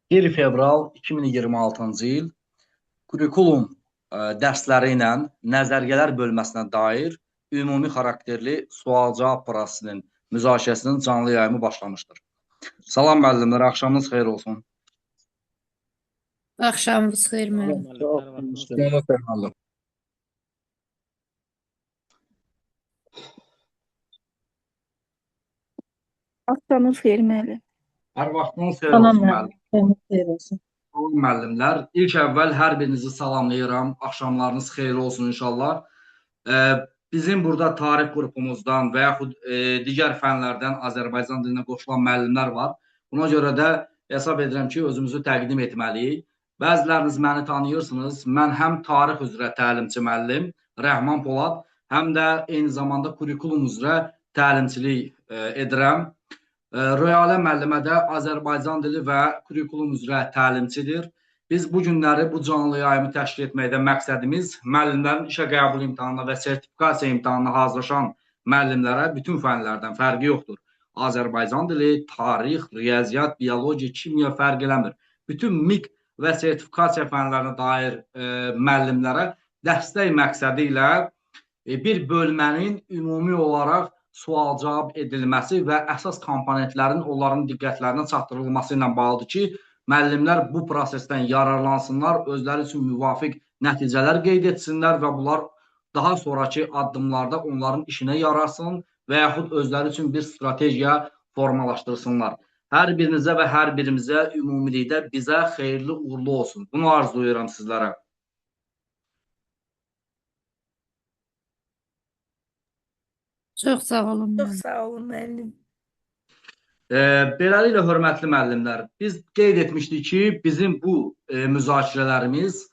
1 fevral 2026-cı il kurikulum dərsləri ilə nəzəriyyələr bölməsinə dair ümumi xarakterli sual-cavab prosesinin müzakirəsinin canlı yayımı başlamışdır. Salam müəllimlər, axşamınız xeyir olsun. Axşamınız xeyir müəllim. Müəllim, hər vaxtınız xeyir. Müəllim. Axşamınız xeyir müəllim. Hər vaxtınız xeyir Salam olsun müəllim. müəllim. Axşamınız xeyir olsun. Salam müəllimlər. İlk əvvəl hər birinizi salamlayıram. Axşamlarınız xeyir olsun inşallah. Bizim burada tarix qrupumuzdan və yaxud digər fənlərdən Azərbaycan dilinə qoşulan müəllimlər var. Buna görə də hesab edirəm ki, özümüzü təqdim etməliyik. Bəziləriniz məni tanıyırsınız. Mən həm tarix üzrə təlimçi müəllim Rəhman Polad, həm də eyni zamanda kurikulum üzrə təlimçilik edirəm. Röyalə müəllimə də Azərbaycan dili və kurikulum üzrə təlimçidir. Biz bu günləri bu canlı yayımı təşkil etməkdə məqsədimiz müəllimlərin işə qəbul imtahanına və sertifikasiya imtahanına hazırlaşan müəllimlərə bütün fənlərdən fərqi yoxdur. Azərbaycan dili, tarix, riyaziyyat, biologiya, kimya fərq eləmir. Bütün MİQ və sertifikasiya fənlərinə dair müəllimlərə dəstək məqsədi ilə bir bölmənin ümumi olaraq sual-cavab edilməsi və əsas komponentlərin onların diqqətlərinə çatdırılması ilə bağlıdır ki, müəllimlər bu prosesdən yararlansınlar, özləri üçün müvafiq nəticələr qeyd etsinlər və bunlar daha sonrakı addımlarda onların işinə yararsın və yaxud özləri üçün bir strategiya formalaşdırsınlar. Hər birinizə və hər birimizə ümumilikdə bizə xeyirli uğurlu olsun. Bunu arzulayıram sizlərə. Çox sağ olun Çox müəllim. sağ olun müəllim. Beləliklə, hörmətli müəllimlər, biz qeyd etmişdik ki, bizim bu müzakirələrimiz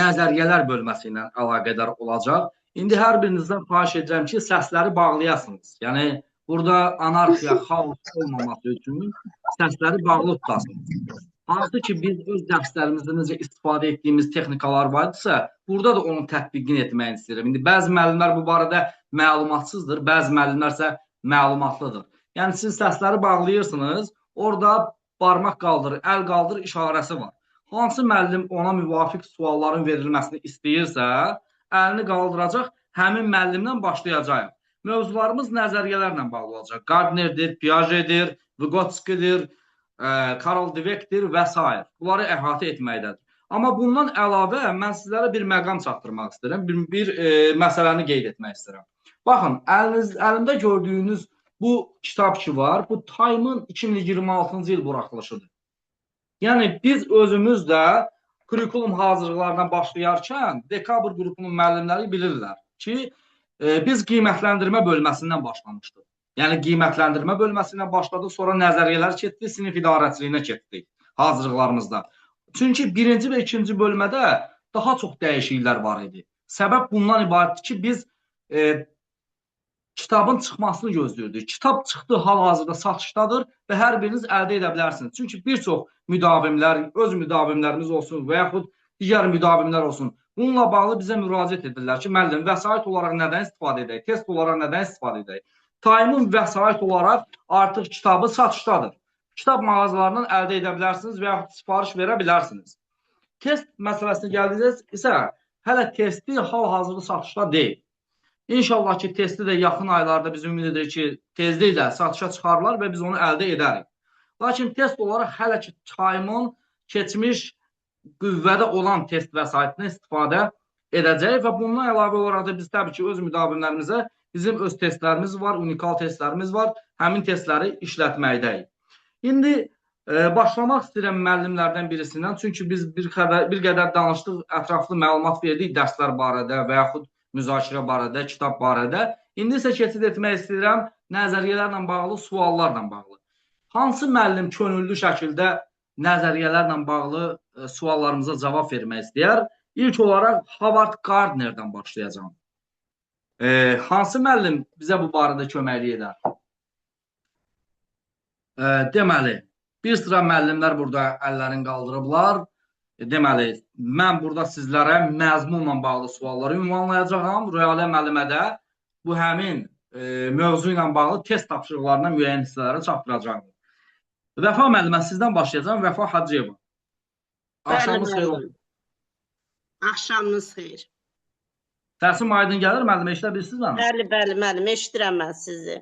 nəzəriyyələr bölməsi ilə əlaqədar olacaq. İndi hər birinizdən xahiş edirəm ki, səsləri bağlayasınız. Yəni, burada anarxiya, xaos olmaması üçün səsləri bağlı tutasınız. Hansı ki, biz öz dərslərimizdə necə istifadə etdiyimiz texnikalar var idisə, burada da onun tətbiqini etməyini istəyirəm. İndi bəzi müəllimlər bu barədə məlumatsızdır, bəzi müəllimlər isə məlumatlıdır. Yəni, siz səsləri bağlayırsınız, orada barmaq qaldır, əl qaldır işarəsi var. Hansı müəllim ona müvafiq sualların verilməsini istəyirsə, əlini qaldıracaq, həmin müəllimdən başlayacağıq. Mövzularımız nəzəriyyələrlə bağlı olacaq. Gardnerdir, Piagetdir, Vygotskydir, Karl Dweckdir və s. Bunları əhatə etməkdədir. Amma bundan əlavə mən sizlərə bir məqam çatdırmaq istəyirəm, bir məsələni qeyd etmək istəyirəm. Baxın, əlimdə gördüyünüz bu kitab ki var, bu Time-ın 2026-cı il buraxılışıdır. Yəni, biz özümüz də kurikulum hazırlıqlarına başlayarkən dekabr qrupunun müəllimləri bilirlər ki, biz qiymətləndirmə bölməsindən başlamışdıq. Yəni, qiymətləndirmə bölməsindən başladıq, sonra nəzəriyyələr getdi, sinif idarəçiliyinə getdik hazırlıqlarımızda. Çünki birinci və ikinci bölmədə daha çox dəyişikliklər var idi. Səbəb bundan ibarətdir ki, biz kitabın çıxmasını gözləyirdik. Kitab çıxdı, hal-hazırda satışdadır və hər biriniz əldə edə bilərsiniz. Çünki bir çox müdavimlər, öz müdavimlərimiz olsun və yaxud digər müdavimlər olsun, bununla bağlı bizə müraciət edirlər ki, müəllim, vəsait olaraq nədən istifadə edək, test olaraq nədən istifadə edək? Time-ın vəsait olaraq artıq kitabı satışdadır. Kitab mağazalarından əldə edə bilərsiniz və yaxud sifariş verə bilərsiniz. Test məsələsinə gəldikdə isə hələ testi hal-hazırda satışda deyil. İnşallah ki, testi də yaxın aylarda biz ümid edirik ki, tezliklə satışa çıxarlar və biz onu əldə edərik. Lakin test olaraq hələ ki, Time-ın keçmiş qüvvədə olan test vəsaitindən istifadə edəcəyik və bundan əlavə olaraq da biz təbii ki, öz müdavimlərimizə bizim öz testlərimiz var, unikal testlərimiz var, həmin testləri işlətməkdəyik. İndi başlamaq istəyirəm müəllimlərdən birisindən, çünki biz bir qədər danışdıq, ətraflı məlumat verdik dərslər barədə və yaxud müzakirə barədə, kitab barədə. İndi isə keçid etmək istəyirəm nəzəriyyələrlə bağlı, suallarla bağlı. Hansı müəllim könüllü şəkildə nəzəriyyələrlə bağlı suallarımıza cavab vermək istəyər? İlk olaraq Howard Gardner'dan başlayacağam. Hansı müəllim bizə bu barədə köməklik edər? Deməli, bir sıra müəllimlər burada əllərini qaldırıblar. Deməli, mən burada sizlərə məzmunla bağlı sualları ünvanlayacağam. Röyalə müəllimə də bu həmin mövzu ilə bağlı test tapşırıqlarına müəyyən hissələrə çatdıracağam. Vəfa müəllimə, sizdən başlayacağam. Vəfa Hacıyeva. Axşamınız xeyir olsun. Axşamınız xeyir. Səsim aydın gəlir müəllimə, eşidə bilirsiniz məni? Bəli, bəli, müəllim, eşidirəm mən sizi.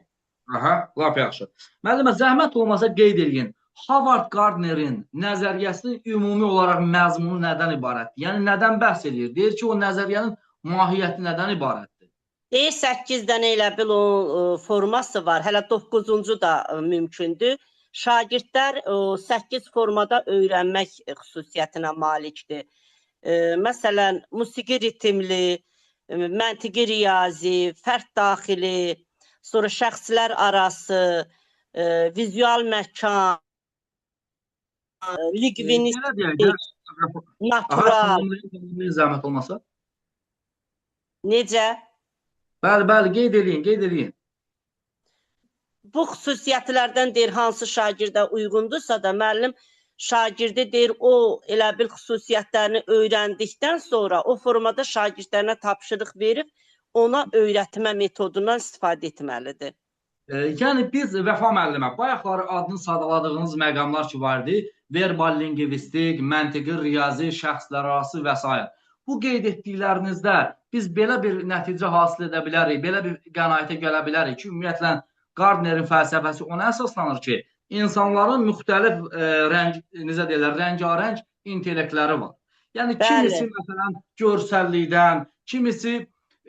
Aha, lap yaxşı. Müəllimə, zəhmət olmasa qeyd eləyin. Howard Gardnerin nəzəriyyəsinin ümumi olaraq məzmunu nədən ibarətdir? Yəni nədən bəhs eləyir? Deyir ki, o nəzəriyyənin mahiyyəti nədən ibarətdir? Deyir 8 dənə elə bil o forması var. Hələ 9-uncu da mümkündür. Şagirdlər 8 formada öyrənmək xüsusiyyətinə malikdir. Məsələn, musiqi ritmli, məntiqi riyazi, fərd daxili, sonra şəxslər arası, vizual məkan, lingvistik, natural. Zəhmət olmasa. Necə? Bəli, bəli, qeyd eləyin, qeyd eləyin. Bu xüsusiyyətlərdən deyir, hansı şagirdə uyğundursa da müəllim şagirdi deyir, o elə bil xüsusiyyətlərini öyrəndikdən sonra o formada şagirdlərinə tapşırıq verib ona öyrətmə metodundan istifadə etməlidir. Yəni biz Vəfa müəllimə, bayaqları adını sadaladığınız məqamlar ki var idi, verbal lingvistik, məntiqi, riyazi, şəxslər arası və s. Bu qeyd etdiklərinizdə biz belə bir nəticə hasil edə bilərik, belə bir qənaətə gələ bilərik ki, ümumiyyətlə Gardnerin fəlsəfəsi ona əsaslanır ki, insanların müxtəlif rəng, necə deyirlər, rəngarəng intellektləri var. Yəni kimisi məsələn görsəllikdən, kimisi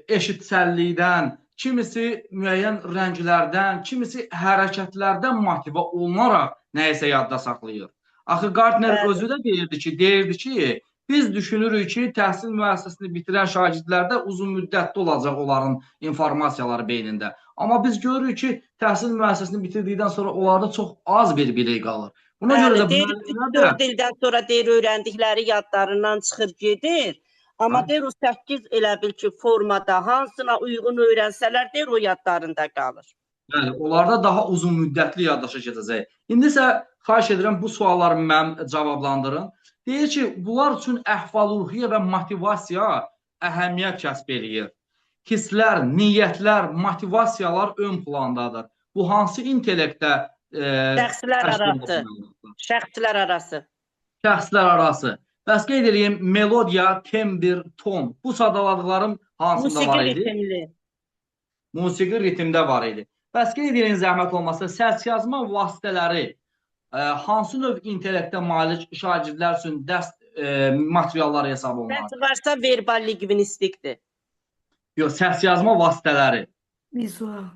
eşitsəllikdən, kimisi müəyyən rənglərdən, kimisi hərəkətlərdən motivə olunaraq nəyisə yadda saxlayır. Axı Gardner özü də deyirdi ki, biz düşünürük ki, təhsil müəssisəsini bitirən şagirdlərdə uzun müddətli olacaq onların informasiyaları beynində. Amma biz görürük ki, təhsil müəssisəsini bitirdikdən sonra onlarda çox az bir bilik qalır. Buna görə də deyir, 4 ildən sonra deyir, öyrəndikləri yadlarından çıxır gedir. Amma deyir, o 8 elə bil ki, formada hansına uyğun öyrənsələr, deyir, o yadlarında qalır. Bəli, onlarda daha uzun müddətli yaddaşa keçəcək. İndi isə xahiş edirəm, bu sualları mənim cavablandırın. Deyir ki, bunlar üçün əhval-ruhiyyə və motivasiya əhəmiyyət kəsb eləyir. Hisslər, niyyətlər, motivasiyalar ön plandadır. Bu hansı intellektdə şəxslər arası. Şəxslər arası. Şəxslər arası. Bəs qeyd eləyim, melodiya, tembr, ton. Bu sadaladıqlarım hansında var idi? Musiqi ritmli. Musiqi ritmdə var idi. Bəs qeyd eləyin, zəhmət olmasa, səs yazma vasitələri hansı növ intellektə malik şagirdlər üçün dərs materialları hesab olunur? Səs varsa verbal lingvistikdir. Yox, səs yazma vasitələri. Vizual.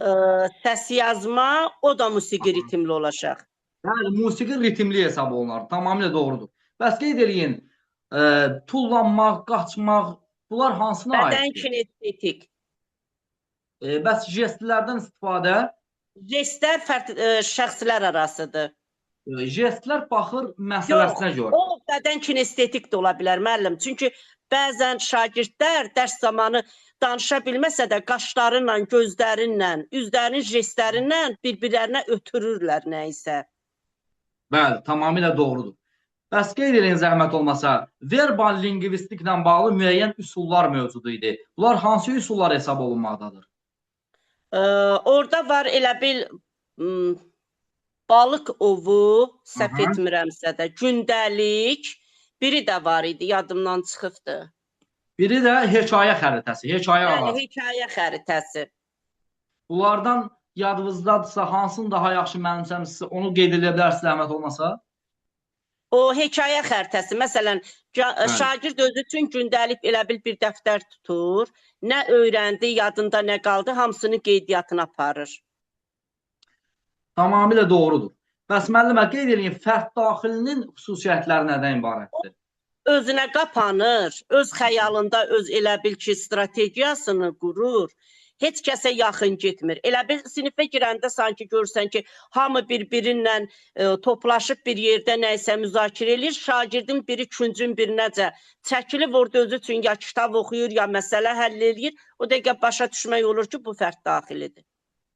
Səs yazma, o da musiqi ritmli olacaq. Bəli, musiqi ritmli hesab olunur. Tamamilə doğrudur. Bəs qeyd eləyin, tullanmaq, qaçmaq, bunlar hansına aiddir? Bədən kinestetik. Bəs jestlərdən istifadə? Jestlər şəxslər arasıdır. Jestlər baxır məsələsinə görə. O bədən kinestetik də ola bilər müəllim. Çünki bəzən şagirdlər dərs zamanı danışa bilməsə də qaşlarıyla, gözlərinlə, üzlərinin jestlərindən bir-birlərinə ötürürlər nə isə. Bəli, tamamilə doğrudur. Bəs qeyd eləyin zəhmət olmasa, verbal lingvistiklə bağlı müəyyən üsullar mövcud idi. Bunlar hansı üsullar hesab olunmaqdadır? Orada var elə bil balıq ovu, səhv etmirəmsə də, gündəlik, biri də var idi, yadımdan çıxıbdı. Biri də hekayə xəritəsi, hekayə arası. Bəli, hekayə xəritəsi. Bunlardan yadınızdadırsa, hansını daha yaxşı mənimsəmişsə, onu qeyd edə bilərsiniz, zəhmət olmasa? O hekayə xəritəsi, məsələn, şagird özü üçün gündəlik elə bil bir dəftər tutur, nə öyrəndi, yadında nə qaldı, hamısını qeydiyyatına aparır. Tamamilə doğrudur. Bəs müəllimə, qeyd eləyin, fərd daxilinin xüsusiyyətləri nədən ibarətdir? Özünə qapanır, öz xəyalında öz elə bil ki, strategiyasını qurur. Heç kəsə yaxın getmir. Elə bil sinifə girəndə sanki görürsən ki, hamı bir-birinlə toplaşıb bir yerdə nəyisə müzakirə eləyir. Şagirdin biri küncün birinəcə çəkilib orada özü üçün ya kitab oxuyur, ya məsələ həll eləyir. O dəqiqə başa düşmək olur ki, bu fərd daxilidir.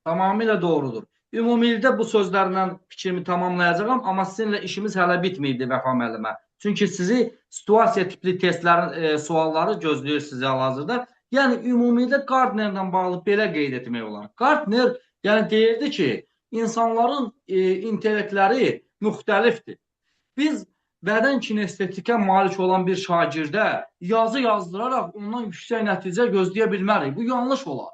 Tamamilə doğrudur. Ümumilikdə bu sözlərlə fikrimi tamamlayacağam, amma sizinlə işimiz hələ bitməyibdi Vəfa müəllimə. Çünki sizi situasiya tipli testlərin sualları gözləyir sizi hal-hazırda. Yəni, ümumilikdə Gardnerlə bağlı belə qeyd etmək olar. Gardner, yəni deyirdi ki, İnsanların intellektləri müxtəlifdir. Biz bədən kinestetikə malik olan bir şagirdə yazı yazdıraraq ondan yüksək nəticə gözləyə bilmərik. Bu yanlış olar.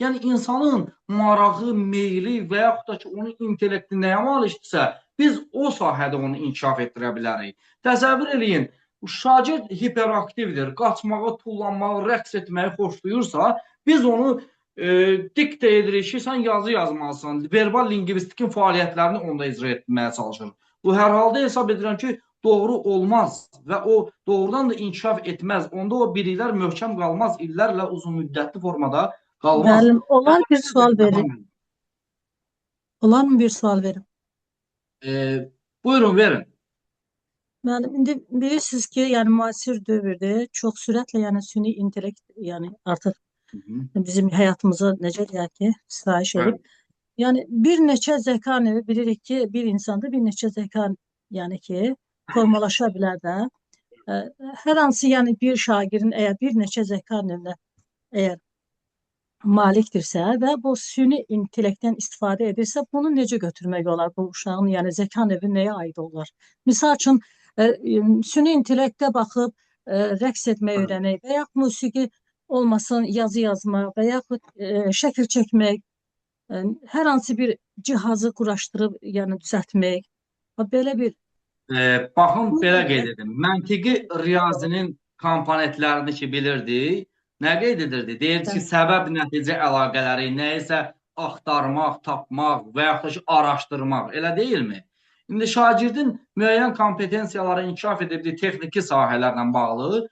Yəni insanın marağı, meyli və yaxud da ki, onun intellekti nəyə malikdirsə, biz o sahədə onu inkişaf etdirə bilərik. Təsəvvür eləyin, şagird hiperaktivdir, qaçmağı, tullanmağı, rəqs etməyi xoşlayırsa, biz onu diktə edirik ki, sən yazı yazmalısan, verbal lingvistikin fəaliyyətlərini onda icra etməyə çalışırıq. Bu hər halda hesab edirəm ki, doğru olmaz və o doğrudan da inkişaf etməz. Onda o biliklər möhkəm qalmaz, illərlə uzun müddətli formada qalmaz. Müəllim, olar bir sual verim. Olar mı bir sual verim? Buyurun, verin. Müəllim, indi bilirsiniz ki, yəni müasir dövrdə çox sürətlə, yəni süni intellekt, yəni artıq bizim həyatımıza necə deyək ki, sirayət edib. Yəni bir neçə zəka növü bilirik ki, bir insanda bir neçə zəka, yəni ki, formalaşa bilər də. Hər hansı, yəni bir şagirdin əgər bir neçə zəka növünə əgər malikdirsə və bu süni intellektdən istifadə edirsə, bunu necə götürmək olar bu uşağın, yəni zəka növü nəyə aid olar? Misal üçün, süni intellektə baxıb rəqs etməyi öyrənək və yaxud musiqi olmasın, yazı yazmaq və yaxud şəkil çəkmək, hər hansı bir cihazı quraşdırıb, yəni düzəltmək. Belə bir Baxın, belə qeyd edim. Məntiqi riyazinin komponentlərini ki bilirdik, nə qeyd edirdi? Deyirdi ki, səbəb-nəticə əlaqələri, nəyisə axtarmaq, tapmaq və yaxud da ki, araşdırmaq. Elə deyilmi? İndi şagirdin müəyyən kompetensiyaları inkişaf edibdir texniki sahələrlə bağlı.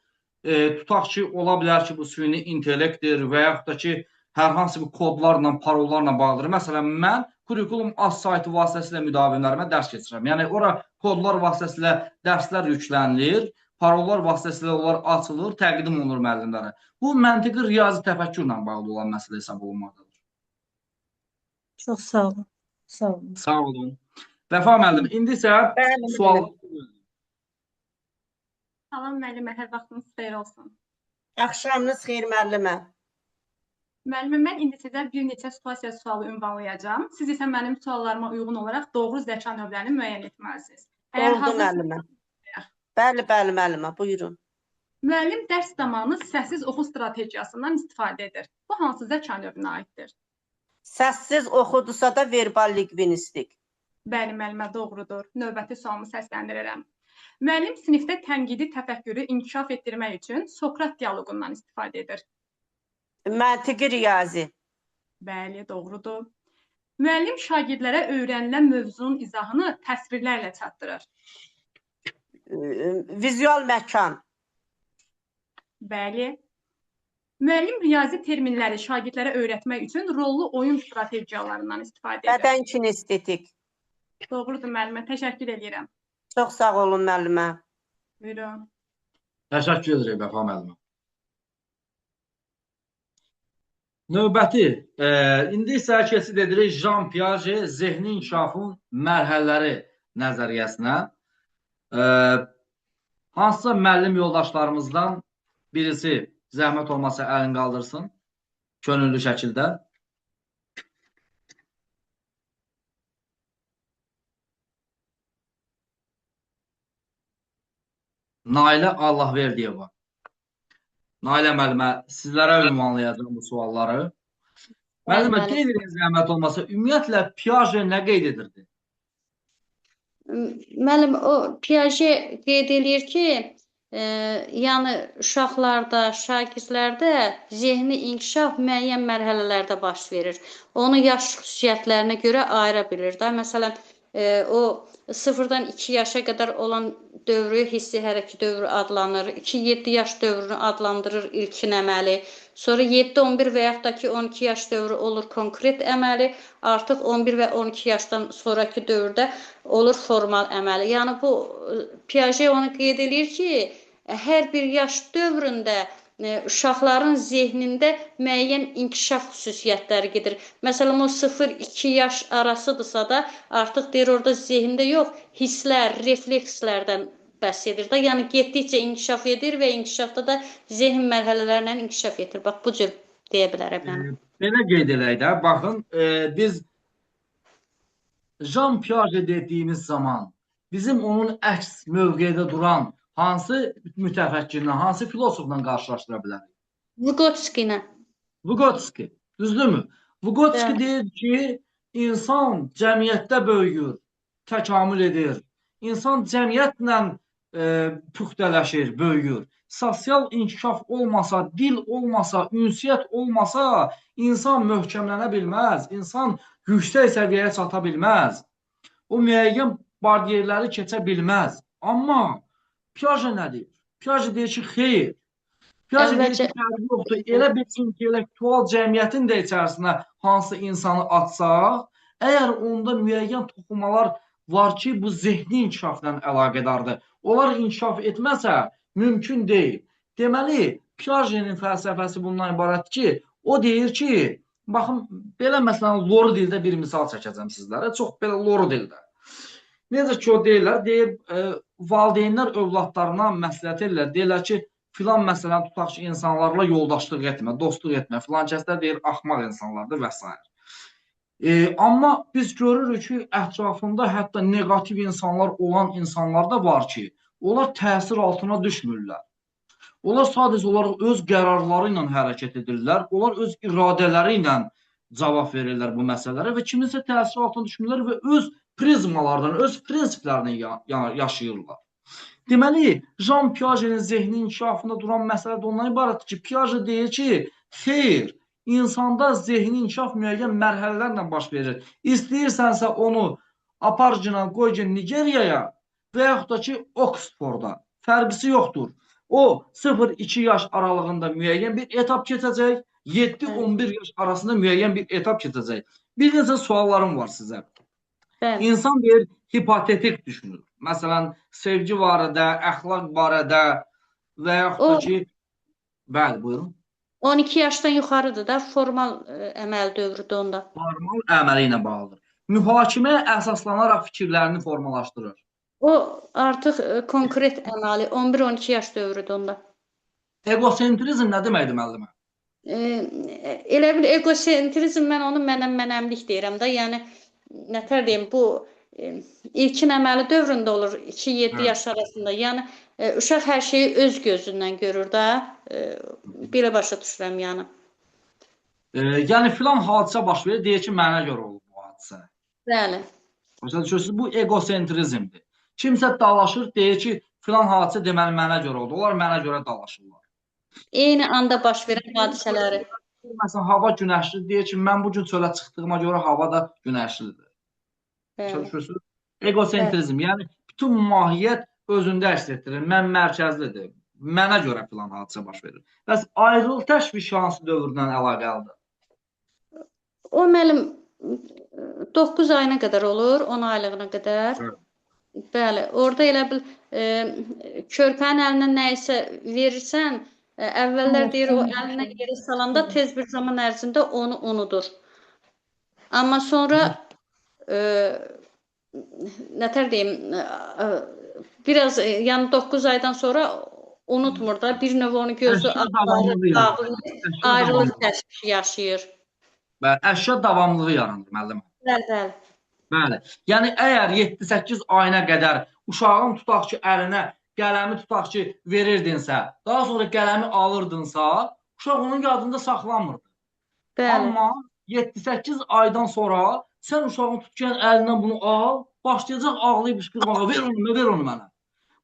Tutaq ki, ola bilər ki, bu süni intellektdir və yaxud da ki, hər hansı bir kodlarla, parollarla bağlıdır. Məsələn, mən Kurikulum Az saytı vasitəsilə müdavimlərimə dərs keçirəm. Yəni, ora kodlar vasitəsilə dərslər yüklənilir, parollar vasitəsilə onlar açılır, təqdim olunur müəllimlərə. Bu, məntiqi riyazi təfəkkürlə bağlı olan məsələ hesab olunmalıdır. Çox sağ olun. Sağ olun. Sağ olun. Vəfa müəllim, indi isə sual. Salam müəllimə, hər vaxtınız xeyir olsun. Axşamınız xeyir müəllimə. Müəllimə, mən indi sizə bir neçə situasiya sualı ünvanlayacağam. Siz isə mənim suallarıma uyğun olaraq doğru zəka növlərini müəyyən etməlisiniz. Əgər oldu müəllimə. Bəli, bəli müəllimə, buyurun. Müəllim dərs zamanı səssiz oxu strategiyasından istifadə edir. Bu hansı zəka növünə aiddir? Səssiz oxudusa da verbal lingvistik. Bəli müəllimə, doğrudur. Növbəti sualımı səsləndirirəm. Müəllim sinifdə tənqidi təfəkkürü inkişaf etdirmək üçün Sokrat dialoqundan istifadə edir. Məntiqi riyazi. Bəli, doğrudur. Müəllim şagirdlərə öyrənilən mövzunun izahını təsvirlərlə çatdırır. Vizual məkan. Bəli. Müəllim riyazi terminləri şagirdlərə öyrətmək üçün rollu oyun strategiyalarından istifadə edir. Bədən kinestetik. Doğrudur müəllimə, təşəkkür edirəm. Çox sağ olun müəllimə. Buyurun. Təşəkkür edirik Vəfa müəllimə. Növbəti, indi isə keçid edirik Jean Piaget zehni inkişafın mərhələləri nəzəriyyəsinə. Hansısa müəllim yoldaşlarımızdan birisi zəhmət olmasa əlini qaldırsın, könüllü şəkildə. Nailə Allahverdiyeva. Nailə müəllimə, sizlərə ünvanlayacağım bu sualları. Müəllimə, qeyd edin zəhmət olmasa, ümumiyyətlə Piaget nə qeyd edirdi? Müəllim, o Piaget qeyd edir ki, yəni uşaqlarda, şagirdlərdə zehni inkişaf müəyyən mərhələlərdə baş verir. Onu yaş xüsusiyyətlərinə görə ayıra bilir də. Məsələn, o 0-dan 2 yaşa qədər olan dövrü hissi hərəki dövrü adlanır. 2-7 yaş dövrünü adlandırır ilkin əməli. Sonra 7-11 və yaxud da ki 12 yaş dövrü olur konkret əməli. Artıq 11 və 12 yaşdan sonrakı dövrdə olur formal əməli. Yəni bu Piaget onu qeyd edir ki, hər bir yaş dövründə uşaqların zehnində müəyyən inkişaf xüsusiyyətləri gedir. Məsələn, o 0-2 yaş arasıdırsa da, artıq deyir orada zehində yox, hisslər, reflekslərdən bəhs edir də. Yəni getdikcə inkişaf edir və inkişafda da zehin mərhələlərlə inkişaf edir. Bax, bu cür deyə bilərəm. Yəni. Belə qeyd elək də, baxın, biz Jean Piaget dediyimiz zaman bizim onun əks mövqedə duran hansı mütəfəkkirlə, hansı filosofla qarşılaşdıra bilərik? Vygotsky ilə. Vygotsky, düzdürmü? Vygotsky Bəli. deyir ki, insan cəmiyyətdə böyüyür, təkamül edir. İnsan cəmiyyətlə püxtələşir, böyüyür. Sosial inkişaf olmasa, dil olmasa, ünsiyyət olmasa, insan möhkəmlənə bilməz, insan yüksək səviyyəyə çata bilməz. O müəyyən bariyerləri keçə bilməz. Amma Piaget nə deyir? Piaget deyir ki, xeyr. Piaget deyir ki, fərqi yoxdur. Elə bir intellektual cəmiyyətin də içərisinə hansı insanı atsaq, əgər onda müəyyən toxumalar var ki, bu zehni inkişafla əlaqədardır. Onlar inkişaf etməsə mümkün deyil. Deməli, Piagetin fəlsəfəsi bundan ibarətdir ki, o deyir ki, baxın, belə məsələn, loru dildə bir misal çəkəcəm sizlərə. Çox belə loru dildə. Necə ki, o deyirlər, deyir, valideynlər övladlarına məsləhət edirlər. Deyirlər ki, filan məsələn, tutaq ki, insanlarla yoldaşlıq etmə, dostluq etmə, filan kəslər deyir, axmaq insanlardır və s. Amma biz görürük ki, ətrafında hətta neqativ insanlar olan insanlar da var ki, onlar təsir altına düşmürlər. Onlar sadəcə olaraq öz qərarları ilə hərəkət edirlər, onlar öz iradələri ilə cavab verirlər bu məsələlərə və kiminsə təsir altına düşmürlər və öz prizmalardan, öz prinsiplərini yaşayırlar. Deməli, Jean Piagetin zehni inkişafında duran məsələ də ondan ibarətdir ki, Piaget deyir ki, xeyr, insanda zehni inkişaf müəyyən mərhələlərlə baş verir. İstəyirsənsə onu apar ki, qoy ki, Nigeriyaya və yaxud da ki, Oxforda. Fərqisi yoxdur. O 0-2 yaş aralığında müəyyən bir etap keçəcək, 7-11 yaş arasında müəyyən bir etap keçəcək. Bir neçə suallarım var sizə. Bəli. İnsan deyir, hipotetik düşünür. Məsələn, sevgi barədə, əxlaq barədə və yaxud da ki, bəli, buyurun. 12 yaşdan yuxarıdır da, formal əməl dövrüdür onda. Formal əməli ilə bağlıdır. Mühakiməyə əsaslanaraq fikirlərini formalaşdırır. O artıq konkret əməli 11-12 yaş dövrüdür onda. Egosentrizm nə deməkdir müəllimə? Elə bil egosentrizm, mən onu mənəm-mənəmlik deyirəm də. Yəni nətər deyim, bu ilkin əməli dövründə olur, 2-7 yaş arasında. Yəni uşaq hər şeyi öz gözündən görür də. Belə başa düşürəm yəni. Yəni filan hadisə baş verir, deyir ki, mənə görə olub bu hadisə. Bəli. Başa düşürsünüz, bu egosentrizmdir. Kimsə dalaşır, deyir ki, filan hadisə deməli mənə görə oldu. Onlar mənə görə dalaşırlar. Eyni anda baş verən hadisələri. Məsələn, hava günəşlidir, deyir ki, mən bugün çölə çıxdığıma görə hava da günəşlidir. Başa düşürsünüz? Egosentrizm, yəni bütün mahiyyət özündə əks etdirir. Mən mərkəzlidir. Mənə görə filan hadisə baş verir. Bəs ayrılıq təşvişi hansı dövrdən əlaqəlidir? O müəllim 9 ayına qədər olur, 10 aylığına qədər. Evet. Bəli, orada elə bil körpənin əlinə nə isə verirsən, əvvəllər deyir o əlinə yerə salanda tez bir zaman ərzində onu unudur. Amma sonra nətər deyim, biraz yəni 9 aydan sonra unutmur da, bir növ onu gözü ayrılıq təşvişi yaşayır. Bəli, əşya davamlılığı yaranır müəllim. Bəli, bəli. Bəli. Yəni əgər 7-8 ayına qədər uşağın tutaq ki, əlinə qələmi tutaq ki, verirdinsə, daha sonra qələmi alırdınsa, uşaq onun yadında saxlanmırdı. Bəli. Amma 7-8 aydan sonra sən uşağın tutqan əlindən bunu al, başlayacaq ağlayıb qışqırmağa, ver onu, ver onu mənə.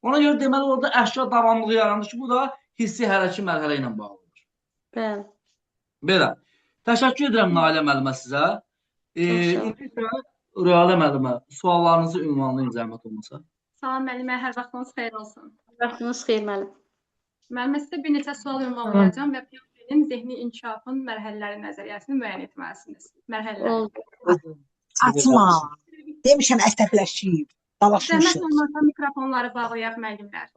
Ona görə deməli orada əşya davamlılığı yaranır ki, bu da hissi hərəki mərhələ ilə bağlıdır. Bəli. Belə. Təşəkkür edirəm Nailə müəllimə sizə. İndi isə Rüyalə müəllimə, suallarınızı ünvanlayın zəhmət olmasa. Salam müəllimə, hər vaxtınız xeyir olsun. Hər vaxtınız xeyir müəllim. Müəllimə, sizə bir neçə sual ünvanlayacağam və Piagetin zehni inkişafın mərhələləri nəzəriyyəsini müəyyən etməlisiniz. Mərhələləri. Oldu. Açma. Demişəm əsəbləşib, dalaşmışıq. Zəhmət olmasa mikrofonları bağlayaq müəllimlər.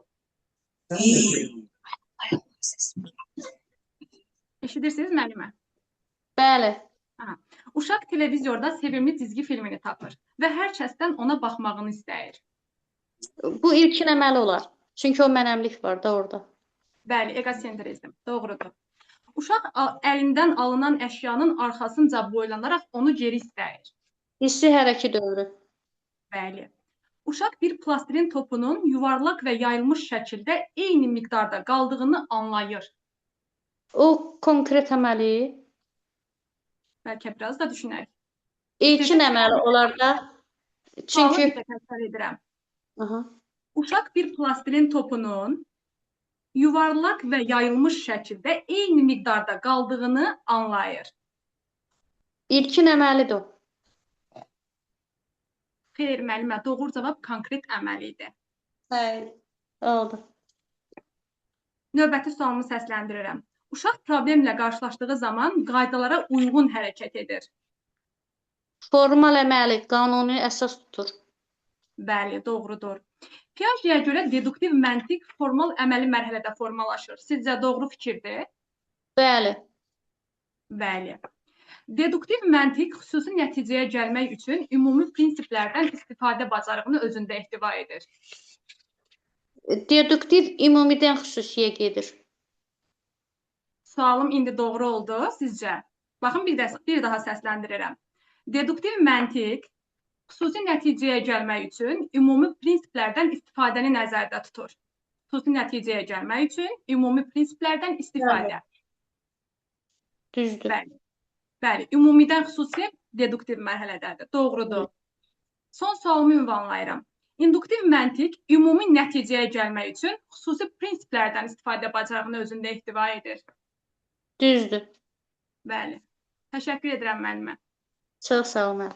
Eşidirsiniz müəllimə? Bəli. Aha. Uşaq televizorda sevimli cizgi filmini tapır və hər kəsdən ona baxmağını istəyir. Bu ilkin əməli olar. Çünki o mənəmlik var da orada. Bəli, egosentrizm. Doğrudur. Uşaq əlindən alınan əşyanın arxasınca boylanaraq onu geri istəyir. Hissi hərəki dövrü. Bəli. Uşaq bir plastilin topunun yuvarlaq və yayılmış şəkildə eyni miqdarda qaldığını anlayır. O konkret əməli, Bəlkə biraz da düşünək. ilkin əməli olar da. Sualı Çünki bir də təkrar edirəm. Aha. Uşaq bir plastilin topunun yuvarlaq və yayılmış şəkildə eyni miqdarda qaldığını anlayır. İlkin əməlidir o. Xeyr, müəllimə, doğru cavab konkret əməl idi. Bəli. Oldu. Növbəti sualımı səsləndirirəm. Uşaq problemlə qarşılaşdığı zaman qaydalara uyğun hərəkət edir. Formal əməli qanuni əsas tutur. Bəli, doğrudur. Piagetə görə deduktiv məntiq formal əməli mərhələdə formalaşır. Sizcə doğru fikirdir? Bəli. Bəli. Deduktiv məntiq xüsusi nəticəyə gəlmək üçün ümumi prinsiplərdən istifadə bacarığını özündə ehtiva edir. Deduktiv ümumidən xüsusiyə gedir. Sualım indi doğru oldu sizcə? Baxın bir daha səsləndirirəm. Deduktiv məntiq xüsusi nəticəyə gəlmək üçün ümumi prinsiplərdən istifadəni nəzərdə tutur. Xüsusi nəticəyə gəlmək üçün ümumi prinsiplərdən istifadə. Düzdür. Bəli. Bəli, ümumidən xüsusi deduktiv mərhələdədir. Doğrudur. Son sualımı ünvanlayıram. İnduktiv məntiq ümumi nəticəyə gəlmək üçün xüsusi prinsiplərdən istifadə bacarığını özündə ehtiva edir. Düzdür. Bəli. Təşəkkür edirəm müəllimə. Çox sağ olun.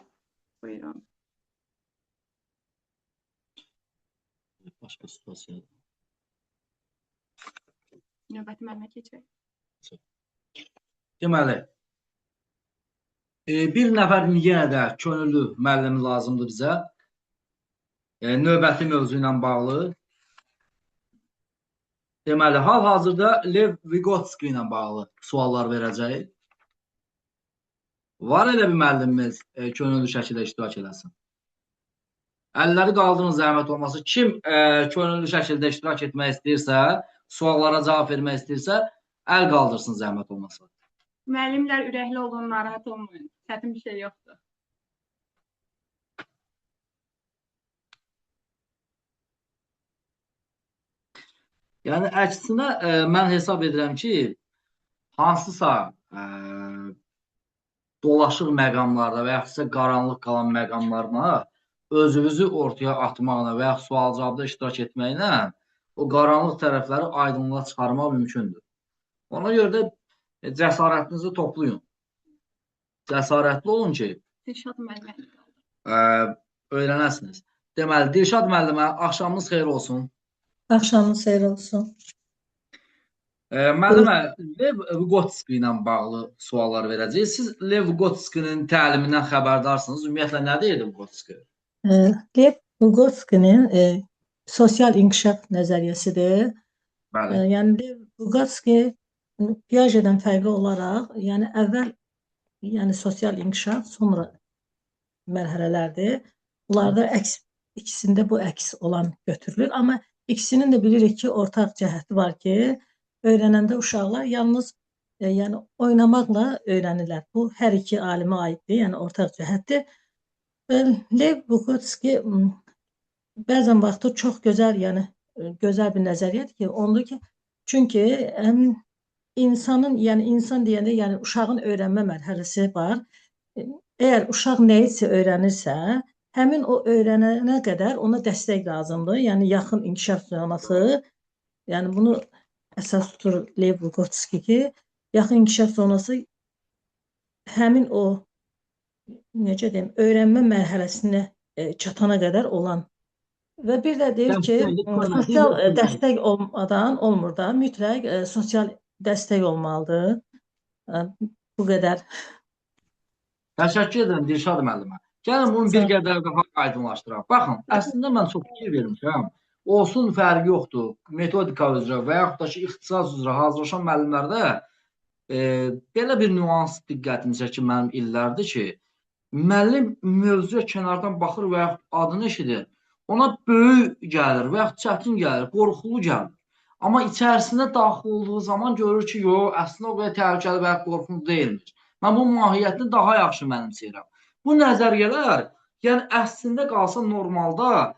Buyurun. Başqa situasiya. Növbəti müəllimə keçək. Deməli, bir nəfər yenə də könüllü müəllim lazımdır bizə. Növbəti mövzu ilə bağlı. Deməli, hal-hazırda Lev Vygotsky ilə bağlı suallar verəcəyik. Var elə bir müəllimimiz könüllü şəkildə iştirak eləsin. Əlləri qaldırın zəhmət olmasa. Kim könüllü şəkildə iştirak etmək istəyirsə, suallara cavab vermək istəyirsə, əl qaldırsın zəhmət olmasa. Müəllimlər ürəkli olun, narahat olmayın. Çətin bir şey yoxdur. Yəni əksinə mən hesab edirəm ki, hansısa dolaşıq məqamlarda və yaxud qaranlıq qalan məqamlarına özünüzü ortaya atmaqla və yaxud sual-cavabda iştirak etməklə o qaranlıq tərəfləri aydınlığa çıxarmaq mümkündür. Ona görə də cəsarətinizi toplayın. Cəsarətli olun ki, Dilşad müəllimə. Öyrənəsiniz. Deməli, Dilşad müəllimə axşamınız xeyir olsun. Axşamınız xeyir olsun. Müəllimə, Lev Vygotsky ilə bağlı suallar verəcəyik. Siz Lev Vygotsky'nin təlimindən xəbərdarsınız. Ümumiyyətlə, nə deyirdi Vygotsky? Lev Vygotsky'nin sosial inkişaf nəzəriyyəsidir. Bəli. Yəni Lev Vygotsky Piagetdən fərqli olaraq, yəni əvvəl yəni sosial inkişaf, sonra mərhələlərdir. Bunlarda əks, ikisində bu əks olan götürülür. Amma ikisinin də bilirik ki, ortaq cəhəti var ki, öyrənəndə uşaqlar yalnız yəni oynamaqla öyrənirlər. Bu hər iki alimə aiddir, yəni ortaq cəhətdir. Və Lev Vygotsky bəzən vaxtı çox gözəl, yəni gözəl bir nəzəriyyədir ki, ondur ki, çünki həm insanın, yəni insan deyəndə, yəni uşağın öyrənmə mərhələsi var. Əgər uşaq nəyisə öyrənirsə, həmin o öyrənənə qədər ona dəstək lazımdır. Yəni yaxın inkişaf zonası, yəni bunu əsas tutur Lev Vygotsky ki, yaxın inkişaf zonası həmin o necə deyim, öyrənmə mərhələsinə çatana qədər olan və bir də deyir ki, sosial dəstək olmadan olmur da, mütləq sosial dəstək olmalıdır. Bu qədər. Təşəkkür edirəm Dilşad müəllimə. Gəlin bunu bir qədər daha aydınlaşdıraq. Baxın, əslində mən çox fikir vermişəm. Olsun fərqi yoxdur. Metodika üzrə və yaxud da ki, ixtisas üzrə hazırlaşan müəllimlərdə belə bir nüans diqqətimi çəkir mənim illərdir ki, müəllim mövzuya kənardan baxır və yaxud adını eşidir. Ona böyük gəlir və yaxud çətin gəlir, qorxulu gəlir. Amma içərisində daxil olduğu zaman görür ki, yox, əslində o qədər təhlükəli və yaxud qorxunc deyilmiş. Mən bu mahiyyətini daha yaxşı mənimsəyirəm. Bu nəzəriyyələr Yəni əslində qalsa normalda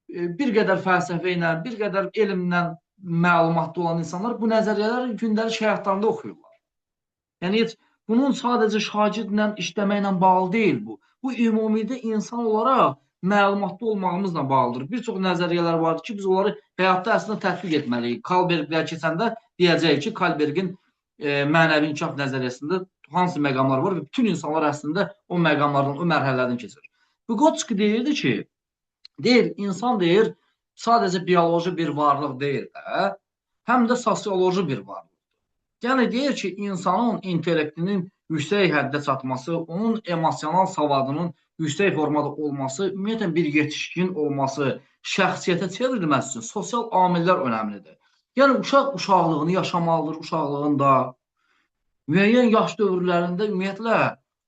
bir qədər fəlsəfə ilə, bir qədər elmlə məlumatlı olan insanlar bu nəzəriyyələri gündəlik həyatlarında oxuyurlar. Yəni heç bunun sadəcə şagirdlə işləməklə bağlı deyil bu. Bu ümumilikdə insan olaraq məlumatlı olmağımızla bağlıdır. Bir çox nəzəriyyələr vardır ki, biz onları həyatda əslində tətbiq etməliyik. Kalberglər keçəndə deyəcəyik ki, Kalbergin mənəvi inkişaf nəzəriyyəsində hansı məqamlar var və bütün insanlar əslində o məqamlardan, o mərhələlərdən keçir. Vygotsky deyirdi ki, deyir, insan deyir, sadəcə bioloji bir varlıq deyil də, həm də sosioloji bir varlıqdır. Yəni deyir ki, insanın intellektinin yüksək həddə çatması, onun emosional savadının yüksək formada olması, ümumiyyətlə bir yetişkin olması, şəxsiyyətə çevrilməsi üçün sosial amillər önəmlidir. Yəni uşaq uşaqlığını yaşamalıdır uşaqlığında. Müəyyən yaş dövrlərində ümumiyyətlə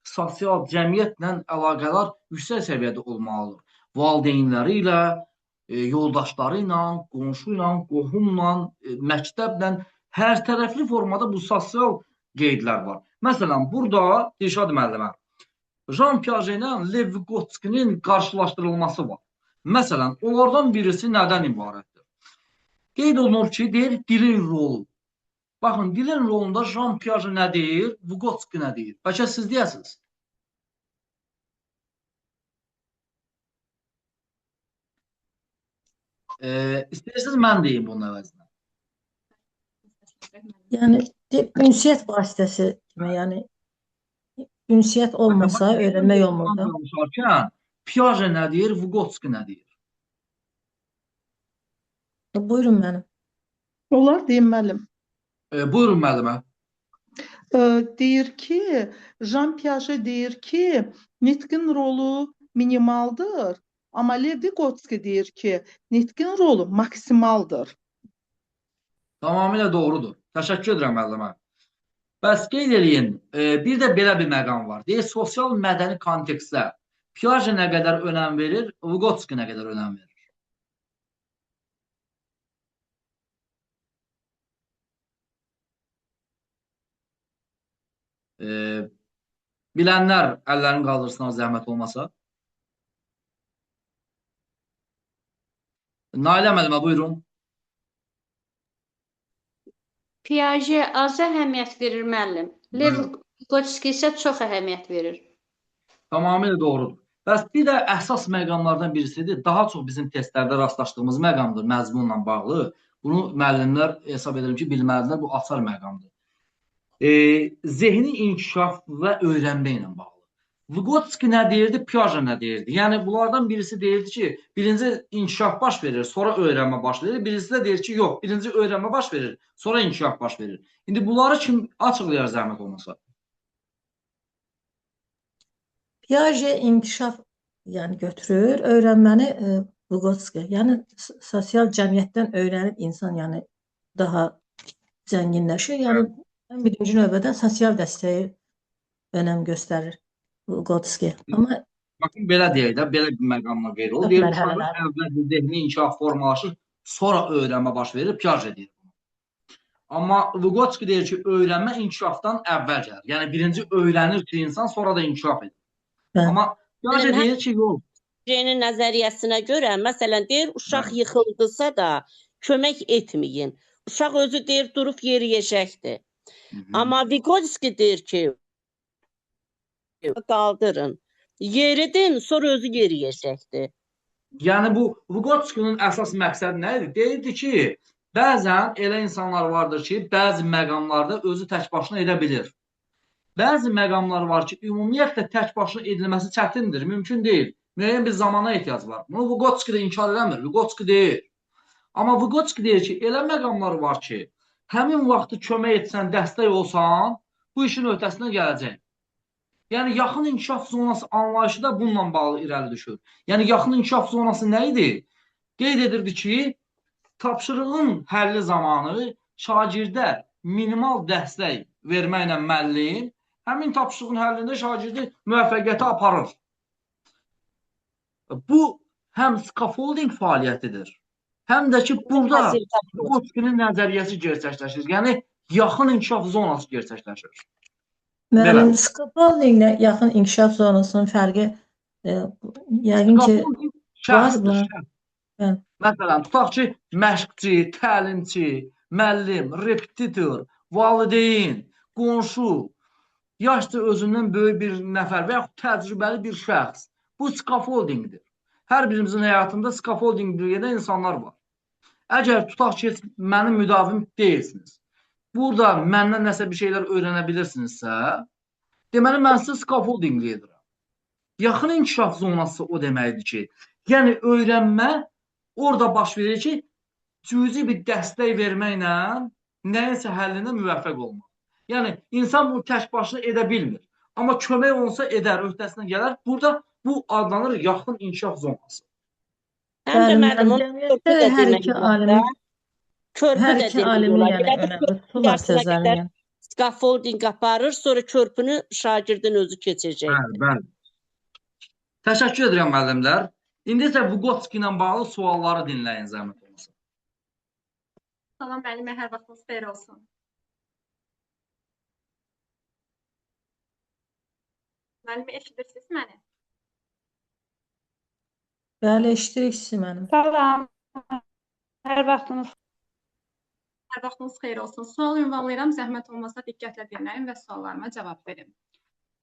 sosial cəmiyyətlə əlaqələr yüksək səviyyədə olmalıdır. Valideynləri ilə, yoldaşları ilə, qonşu ilə, qohumla, məktəblə hər tərəfli formada bu sosial qeydlər var. Məsələn, burada Dilşad müəllimə Jean Piaget ilə Lev Vygotsky'nin qarşılaşdırılması var. Məsələn, onlardan birisi nədən ibarətdir? Qeyd olunur ki, deyir dilin rolu. Baxın, dilin rolunda Jean Piaget nə deyir, Vygotsky nə deyir? Bəlkə siz deyəsiniz. İstəyirsiniz mən deyim bunun əvəzinə. Yəni ünsiyyət vasitəsi kimi, yəni ünsiyyət olmasa öyrənmək olmur da. Danışarkən Piaget nə deyir, Vygotsky nə deyir? Buyurun mənim. Olar deyim müəllim. Buyurun müəllimə. Deyir ki, Jean Piaget deyir ki, nitqin rolu minimaldır, amma Lev Vygotsky deyir ki, nitqin rolu maksimaldır. Tamamilə doğrudur. Təşəkkür edirəm müəllimə. Bəs qeyd eləyin, bir də belə bir məqam var. Deyir, sosial mədəni kontekstdə Piaget nə qədər önəm verir, Vygotsky nə qədər önəm verir? Bilənlər əllərini qaldırsınlar zəhmət olmasa. Nailə müəllimə, buyurun. Piaget az əhəmiyyət verir müəllim. Lev Vygotsky isə çox əhəmiyyət verir. Tamamilə doğrudur. Bəs bir də əsas məqamlardan birisidir. Daha çox bizim testlərdə rastlaşdığımız məqamdır məzmunla bağlı. Bunu müəllimlər hesab edirəm ki, bilməlidirlər. Bu açar məqamdır. Zehni inkişaf və öyrənmə ilə bağlı. Vygotsky nə deyirdi, Piaget nə deyirdi? Yəni bunlardan birisi deyirdi ki, birinci inkişaf baş verir, sonra öyrənmə baş verir. Birisi də deyir ki, yox, birinci öyrənmə baş verir, sonra inkişaf baş verir. İndi bunları kim açıqlayar zəhmət olmasa? Piaget inkişaf yəni götürür, öyrənməni Vygotsky. Yəni sosial cəmiyyətdən öyrənib insan yəni daha zənginləşir. Yəni ən birinci növbədə sosial dəstəyi önəm göstərir Vygotsky. Amma baxın belə deyək də, belə bir məqamla qeyd olur. Deyir, uşağın əvvəl zehni inkişaf formalaşır, sonra öyrənmə baş verir, Piaget deyir bunu. Amma Vygotsky deyir ki, öyrənmə inkişafdan əvvəl gəlir. Yəni birinci öyrənir ki, insan sonra da inkişaf edir. Bəli. Amma Piaget deyir ki, yox. Piagetin nəzəriyyəsinə görə, məsələn, deyir, uşaq yıxıldısa da kömək etməyin. Uşaq özü deyir, durub yeriyəcəkdir. Amma Vygotsky deyir ki, qaldırın. Yeridin, sonra özü yeriyəcəkdir. Yəni bu Vygotsky'nin əsas məqsədi nə idi? Deyirdi ki, bəzən elə insanlar vardır ki, bəzi məqamlarda özü tək başına edə bilir. Bəzi məqamlar var ki, ümumiyyətlə tək başına edilməsi çətindir, mümkün deyil. Müəyyən bir zamana ehtiyac var. Bunu Vygotsky də inkar eləmir. Vygotsky deyir. Amma Vygotsky deyir ki, elə məqamlar var ki, həmin vaxtı kömək etsən, dəstək olsan, bu işin öhdəsindən gələcək. Yəni, yaxın inkişaf zonası anlayışı da bununla bağlı irəli düşür. Yəni, yaxın inkişaf zonası nə idi? Qeyd edirdi ki, tapşırığın həlli zamanı şagirdə minimal dəstək verməklə müəllim həmin tapşırığın həllində şagirdi müvəffəqiyyətə aparır. Bu, həm scaffolding fəaliyyətidir, həm də ki, burada Vygotsky'nin nəzəriyyəsi gerçəkləşir. Yəni, yaxın inkişaf zonası gerçəkləşir. Müəllim, scaffoldinglə yaxın inkişaf zonasının fərqi Yəqin ki, Scaffolding var şəxsdir, mı? şəxs. Bəli. Məsələn, tutaq ki, məşqçi, təlimçi, müəllim, repetitor, valideyn, qonşu, yaşca özündən böyük bir nəfər və yaxud təcrübəli bir şəxs. Bu scaffoldingdir. Hər birimizin həyatında scaffolding edən insanlar var. Əgər tutaq ki, mənim müdavim deyilsiniz, burada məndən nəsə bir şeylər öyrənə bilirsinizsə, deməli mən sizə scaffolding edirəm. Yaxın inkişaf zonası o deməkdir ki, yəni öyrənmə orada baş verir ki, cüzi bir dəstək verməklə nəyinsə həllinə müvəffəq olmaq. Yəni insan bunu tək başına edə bilmir. Amma kömək olunsa edər, öhdəsindən gələr. Burada bu adlanır yaxın inkişaf zonası. Həm də Bəli, müəllim, müəllim, onu cəmiyyətdə körpü də hər demək iki olar da. alimin Körpü hər də iki demək alimi olar. yəni Elə bil önəmli körpü tuturlar yarısına sözlərini. qədər Yəni. scaffolding aparır, sonra körpünü şagirdin özü keçəcəkdir. Bəli, bəli. Təşəkkür edirəm müəllimlər. İndi isə Vygotsky ilə bağlı sualları dinləyin zəhmət olmasa. Salam müəllimə, hər vaxtınız xeyir olsun. Müəllimə eşidirsiniz məni? Bəli, eşidirik sizi müəllim. Salam. Hər vaxtınız Hər vaxtınız xeyir olsun. Sual ünvanlayıram, zəhmət olmasa diqqətlə dinləyin və suallarıma cavab verin.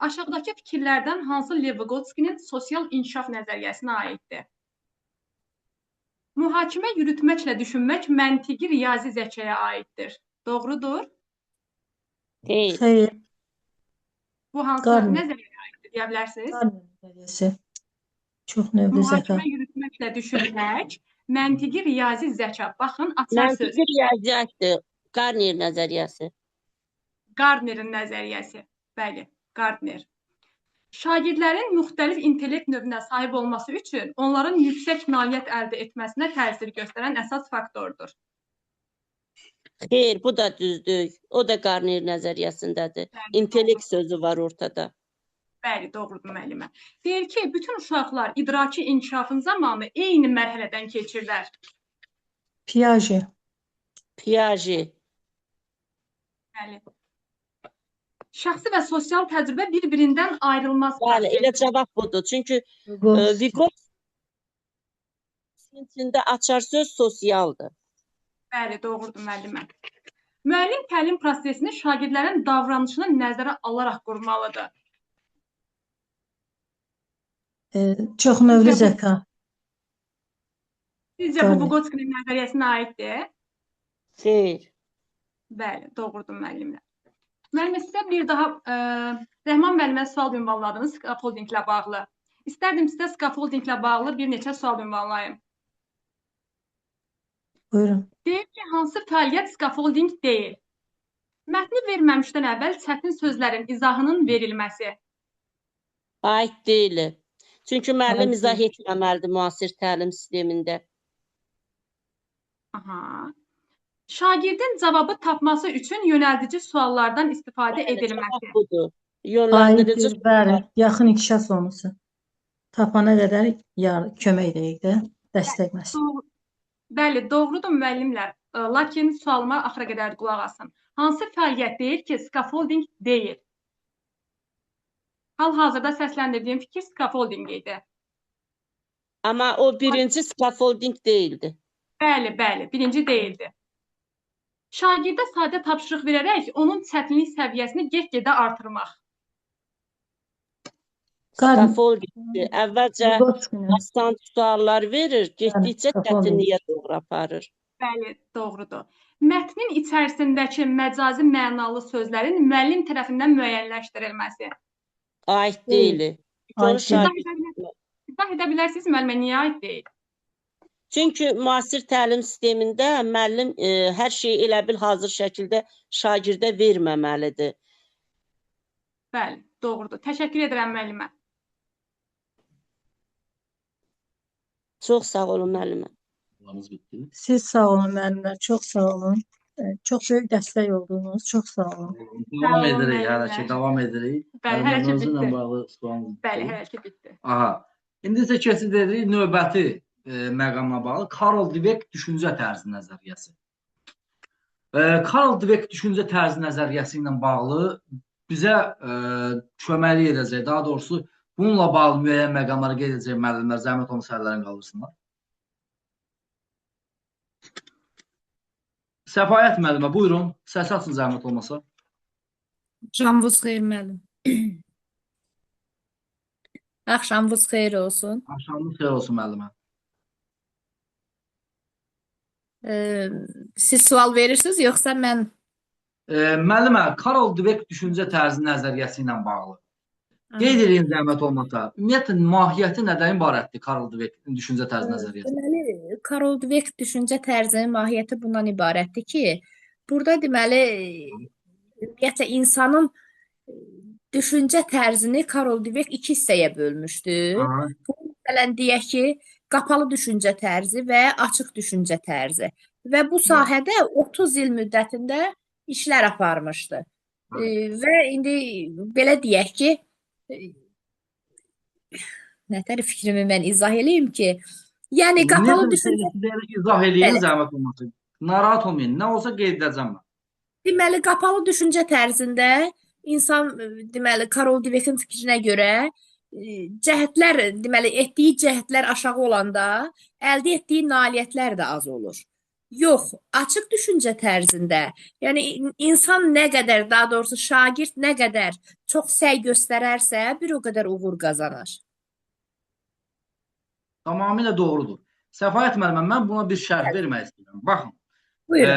Aşağıdakı fikirlərdən hansı Lev Vygotsky'nin sosial inkişaf nəzəriyyəsinə aiddir? Mühakimə yürütməklə düşünmək məntiqi riyazi zəkaya aiddir. Doğrudur? Xeyr. Xeyr, Bu hansı Qarner. nəzəriyyəyə aiddir deyə bilərsiniz? Qarner nəzəriyyəsi. Çox növlü zəka. Mühakimə yürütməklə düşünmək, məntiqi riyazi zəka. Baxın, açar söz. Məntiqi riyaziyyatdır. Garnier nəzəriyyəsi. Gardnerin nəzəriyyəsi. Bəli, Gardner. Şagirdlərin müxtəlif intellekt növünə sahib olması üçün onların yüksək nailiyyət əldə etməsinə təsir göstərən əsas faktordur. Xeyr, bu da düzdür. O da Garnier nəzəriyyəsindədir. Bəli, İntellekt sözü var ortada. Bəli, doğrudur müəllimə. Deyir ki, bütün uşaqlar idraki inkişafın zamanı eyni mərhələdən keçirlər. Piaget. Piaget. Bəli. Şəxsi və sosial təcrübə bir-birindən ayrılmaz Bəli, elə prosesdir. cavab budur. Çünki Vygotsky. Vygotsky içində açar söz sosialdır. Bəli, doğrudur müəllimə. Müəllim təlim prosesini şagirdlərin davranışını nəzərə alaraq qurmalıdır. Çox növlü Sizcə bu, zəka. sizcə bu Qarner. Vygotsky'nin nəzəriyyəsinə aiddir? Xeyr. Bəli, doğrudur müəllimlər. Müəllimə sizə bir daha Rəhman müəllimə sual ünvanladınız scaffoldinglə bağlı. İstərdim sizə scaffoldinglə bağlı bir neçə sual ünvanlayım. Buyurun. Deyir ki, hansı fəaliyyət scaffolding deyil? Mətni verməmişdən əvvəl çətin sözlərin izahının verilməsi. Aid deyil. Çünki müəllim Aid izah deyil. etməməlidir müasir təlim sistemində. Aha. Şagirdin cavabı tapması üçün yönəldici suallardan istifadə Bəli, cavab edilməsi. budur. Yönləndirici Aiddir, bəli. Yaxın inkişaf zonası. Tapana qədər kömək edək də, dəstək məsələn. Doğru. Bəli, doğrudur müəllimlər. Lakin sualıma axıra qədər qulaq asın. Hansı fəaliyyət deyir ki, scaffolding deyil? Hal-hazırda səsləndirdiyim fikir scaffolding idi. Amma o birinci scaffolding deyildi. Bəli, bəli, birinci deyildi. Şagirdə sadə tapşırıq verərək onun çətinlik səviyyəsini get-gedə artırmaq. Scaffolding əvvəlcə Vygotsky'nin. asan suallar verir, getdikcə scaffolding. çətinliyə doğru aparır. Bəli, doğrudur. Mətnin içərisindəki məcazi mənalı sözlərin müəllim tərəfindən müəyyənləşdirilməsi. Aid Deyil. deyil. Çünki onu Aid deyil. şagird İzah edə bilərsiniz müəllimə niyə aid deyil? Çünki müasir təlim sistemində müəllim hər şeyi elə bil hazır şəkildə şagirdə verməməlidir. Bəli, doğrudur. Təşəkkür edirəm müəllimə. Çox sağ olun müəllimə. Sualımız bitdi. Siz sağ olun müəllimlər, çox sağ olun. Çox böyük dəstək oldunuz, çox sağ olun. Davam olun edirik hələ ki, müəllimlər. davam edirik. Bəli, hələ ki Müəllimlər özü ilə bitdi. bağlı sualımız Bəli, bitdi. hələ ki bitdi. Aha. İndi isə keçid edirik növbəti məqamla bağlı Karl Dweck düşüncə tərzi nəzəriyyəsi. Karl Dweck düşüncə tərzi nəzəriyyəsi ilə bağlı bizə köməklik edəcək. Daha doğrusu Bununla bağlı müəyyən məqamları qeyd edəcək müəllimlər zəhmət olmasa əllərini qaldırsınlar. Səfayət müəllimə, buyurun. Səsi açın zəhmət olmasa. Axşamınız xeyir müəllim. Axşamınız xeyir olsun. Axşamınız xeyir olsun müəllimə. Siz sual verirsiniz yoxsa mən? Müəllimə, Karol Dweck düşüncə tərzi nəzəriyyəsi ilə bağlı. Qeyd edin zəhmət olmasa. Ümumiyyətlə, mahiyyəti nədən ibarətdir Karol Dweck düşüncə tərzi nəzəriyyəsi? Deməli, Karol Dweck düşüncə tərzinin mahiyyəti bundan ibarətdir ki, burada deməli, ümumiyyətlə insanın düşüncə tərzini Karol Dweck iki hissəyə bölmüşdü. Aha. Bu, məsələn, deyək ki, qapalı düşüncə tərzi və açıq düşüncə tərzi. Və bu sahədə 30 il müddətində işlər aparmışdı. Və indi belə deyək ki, nətər fikrimi mən izah eləyim ki, yəni qapalı düşüncə izah eləyin zəhmət olmasa. Narahat olmayın. Nə olsa qeyd edəcəm mən. Deməli, qapalı düşüncə tərzində insan, deməli, Karol Dweckin fikrinə görə cəhdlər, deməli, etdiyi cəhdlər aşağı olanda əldə etdiyi nailiyyətlər də az olur. Yox, açıq düşüncə tərzində, yəni insan nə qədər, daha doğrusu şagird nə qədər çox səy göstərərsə, bir o qədər uğur qazanar. Tamamilə doğrudur. Səfayət müəllimə, mən buna bir şərh vermək istəyirəm. Baxın,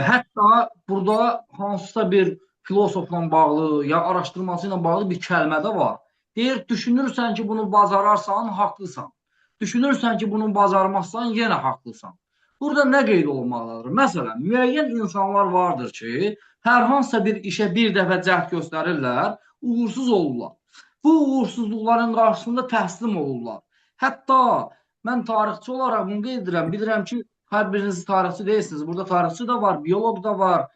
hətta burada hansısa bir filosofla bağlı ya araşdırması ilə bağlı bir kəlmə də var. Deyir, düşünürsən ki, bunu bacararsan, haqlısan. Düşünürsən ki, bunu bacarmazsan, yenə haqlısan. Burada nə qeyd olunmalıdır? Məsələn, müəyyən insanlar vardır ki, hər hansısa bir işə bir dəfə cəhd göstərirlər, uğursuz olurlar. Bu uğursuzluqların qarşısında təslim olurlar. Hətta mən tarixçi olaraq bunu qeyd edirəm. Bilirəm ki, hər biriniz tarixçi deyilsiniz. Burada tarixçi də var, bioloq da var,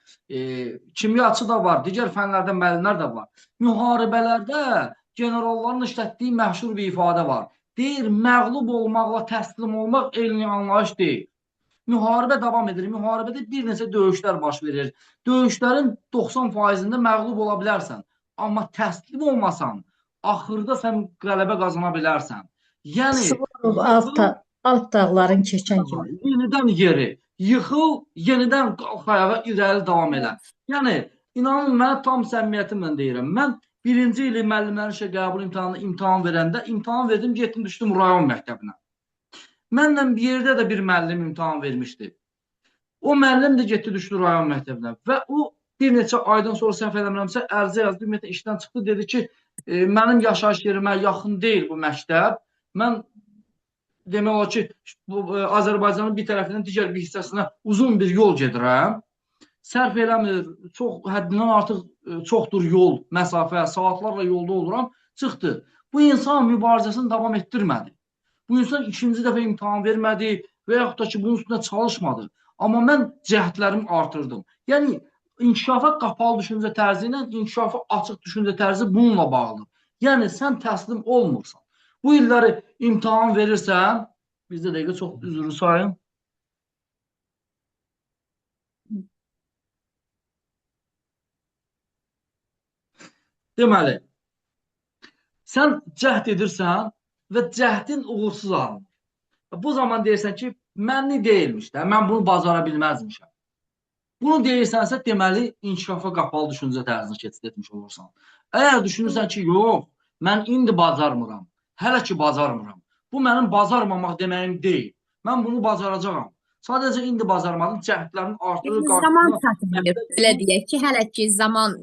kimyaçı da var, digər fənlərdə müəllimlər də var. Müharibələrdə generalların işlətdiyi məşhur bir ifadə var. Deyir, məğlub olmaqla təslim olmaq elmi anlayış deyil. Müharibə davam edir. Müharibədə bir neçə döyüşlər baş verir. Döyüşlərin 90%-ində məğlub ola bilərsən. Amma təslim olmasan, axırda sən qələbə qazana bilərsən. Yəni, Suvorov Alp dağların keçən kimi. Yenidən yeri, yıxıl, yenidən qalx ayağa, irəli davam elə. Yəni, inanın mənə tam səmimiyyətimlə deyirəm. Mən birinci ili müəllimlərin işə qəbul imtahanı imtahan verəndə imtahan verdim, getdim, düşdüm rayon məktəbinə. Mənlə bir yerdə də bir müəllim imtahan vermişdi. O müəllim də getdi, düşdü rayon məktəbinə və o bir neçə aydan sonra səhv eləmirəmsə ərizə yazdı, ümumiyyətlə işdən çıxdı, dedi ki, mənim yaşayış yerimə yaxın deyil bu məktəb. Mən demək olar ki, bu, Azərbaycanın bir tərəfindən digər bir hissəsinə uzun bir yol gedirəm. Sərf eləmir, çox həddindən artıq çoxdur yol, məsafə, saatlarla yolda oluram, çıxdı. Bu insan mübarizəsini davam etdirmədi. Bu insan ikinci dəfə imtahan vermədi və yaxud da ki, bunun üstünə çalışmadı. Amma mən cəhdlərimi artırdım. Yəni, inkişafa qapalı düşüncə tərzi ilə inkişafa açıq düşüncə tərzi bununla bağlıdır. Yəni, sən təslim olmursan. Bu illəri imtahan verirsən, bizdə dəqiqə çox üzrlü sayın. Deməli, sən cəhd edirsən və cəhdin uğursuz alınır. Bu zaman deyirsən ki, mənli deyilmiş də, mən bunu bacara bilməzmişəm. Bunu deyirsənsə, deməli, inkişafa qapalı düşüncə tərzini keçid etmiş olursan. Əgər düşünürsən ki, yox, mən indi bacarmıram, hələ ki bacarmıram. Bu mənim bacarmamaq deməyim deyil. Mən bunu bacaracağam. Sadəcə indi bacarmadım, cəhdlərin artırır. Zaman çatmayıb, belə deyək ki, hələ ki zaman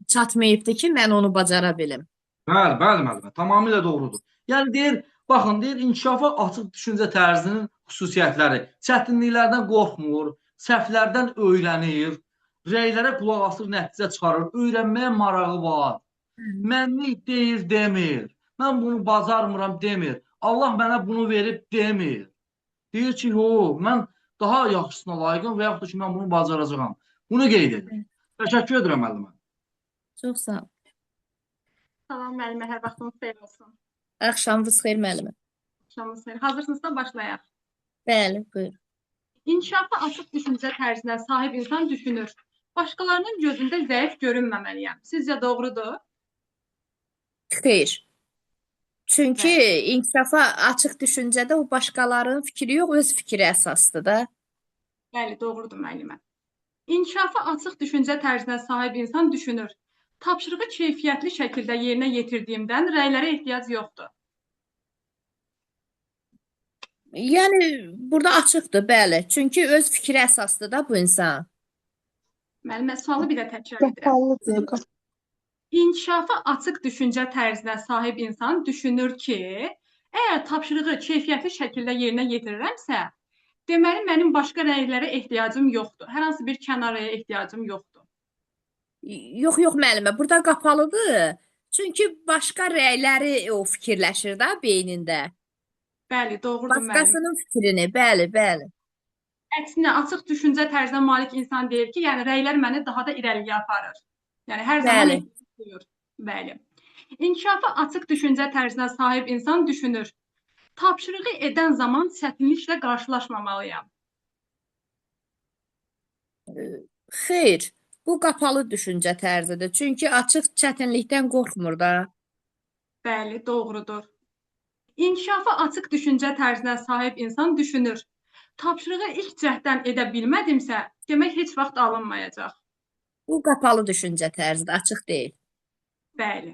çatmayıbdır ki, mən onu bacara bilim. Bəli, bəli, müəllimə, tamamilə doğrudur. Yəni deyir, baxın, deyir, inkişafa açıq düşüncə tərzinin xüsusiyyətləri. Çətinliklərdən qorxmur, səhvlərdən öyrənir, rəylərə qulaq asır, nəticə çıxarır, öyrənməyə marağı var. Mənlik deyir, demir. Mən bunu bacarmıram, demir. Allah mənə bunu verib, demir. Deyir ki, yox, mən daha yaxşısına layiqəm və yaxud da ki, mən bunu bacaracağam. Bunu qeyd edir. Təşəkkür edirəm, müəllimə. Çox sağ ol. Salam müəllimə, hər vaxtınız xeyir olsun. Axşamınız xeyir müəllimə. Axşamınız xeyir. Hazırsınızsa başlayaq. Bəli, buyurun. İnkişafa açıq düşüncə tərzinə sahib insan düşünür. Başqalarının gözündə zəif görünməməliyəm. Sizcə doğrudur? Xeyir. Çünki Bəli. inkişafa açıq düşüncədə o başqalarının fikri yox, öz fikri əsasdır da. Bəli, doğrudur müəllimə. İnkişafa açıq düşüncə tərzinə sahib insan düşünür. Tapşırığı keyfiyyətli şəkildə yerinə yetirdiyimdən rəylərə ehtiyac yoxdur. Yəni burada açıqdır, bəli. Çünki öz fikri əsasdır da bu insan. Müəllimə, sualı bir də təkrar edirəm. Qapalıdır. İnkişafa açıq düşüncə tərzinə sahib insan düşünür ki, əgər tapşırığı keyfiyyətli şəkildə yerinə yetirirəmsə, deməli mənim başqa rəylərə ehtiyacım yoxdur. Hər hansı bir kənar rəyə ehtiyacım yoxdur. Yox, yox müəllimə, burada qapalıdır. Çünki başqa rəyləri o fikirləşir də beynində. Bəli, doğrudur müəllim. Başqasının fikrini, bəli, bəli. Əksinə, açıq düşüncə tərzinə malik insan deyir ki, yəni rəylər məni daha da irəliyə aparır. Yəni hər zaman Bəli. ehtiyac duyur. Bəli. İnkişafa açıq düşüncə tərzinə sahib insan düşünür. Tapşırığı edən zaman çətinliklə qarşılaşmamalıyam. Xeyr, bu qapalı düşüncə tərzidir. Çünki açıq çətinlikdən qorxmur da. Bəli, doğrudur. İnkişafa açıq düşüncə tərzinə sahib insan düşünür. Tapşırığı ilk cəhddən edə bilmədimsə, demək heç vaxt alınmayacaq. Bu qapalı düşüncə tərzidir, açıq deyil. Bəli.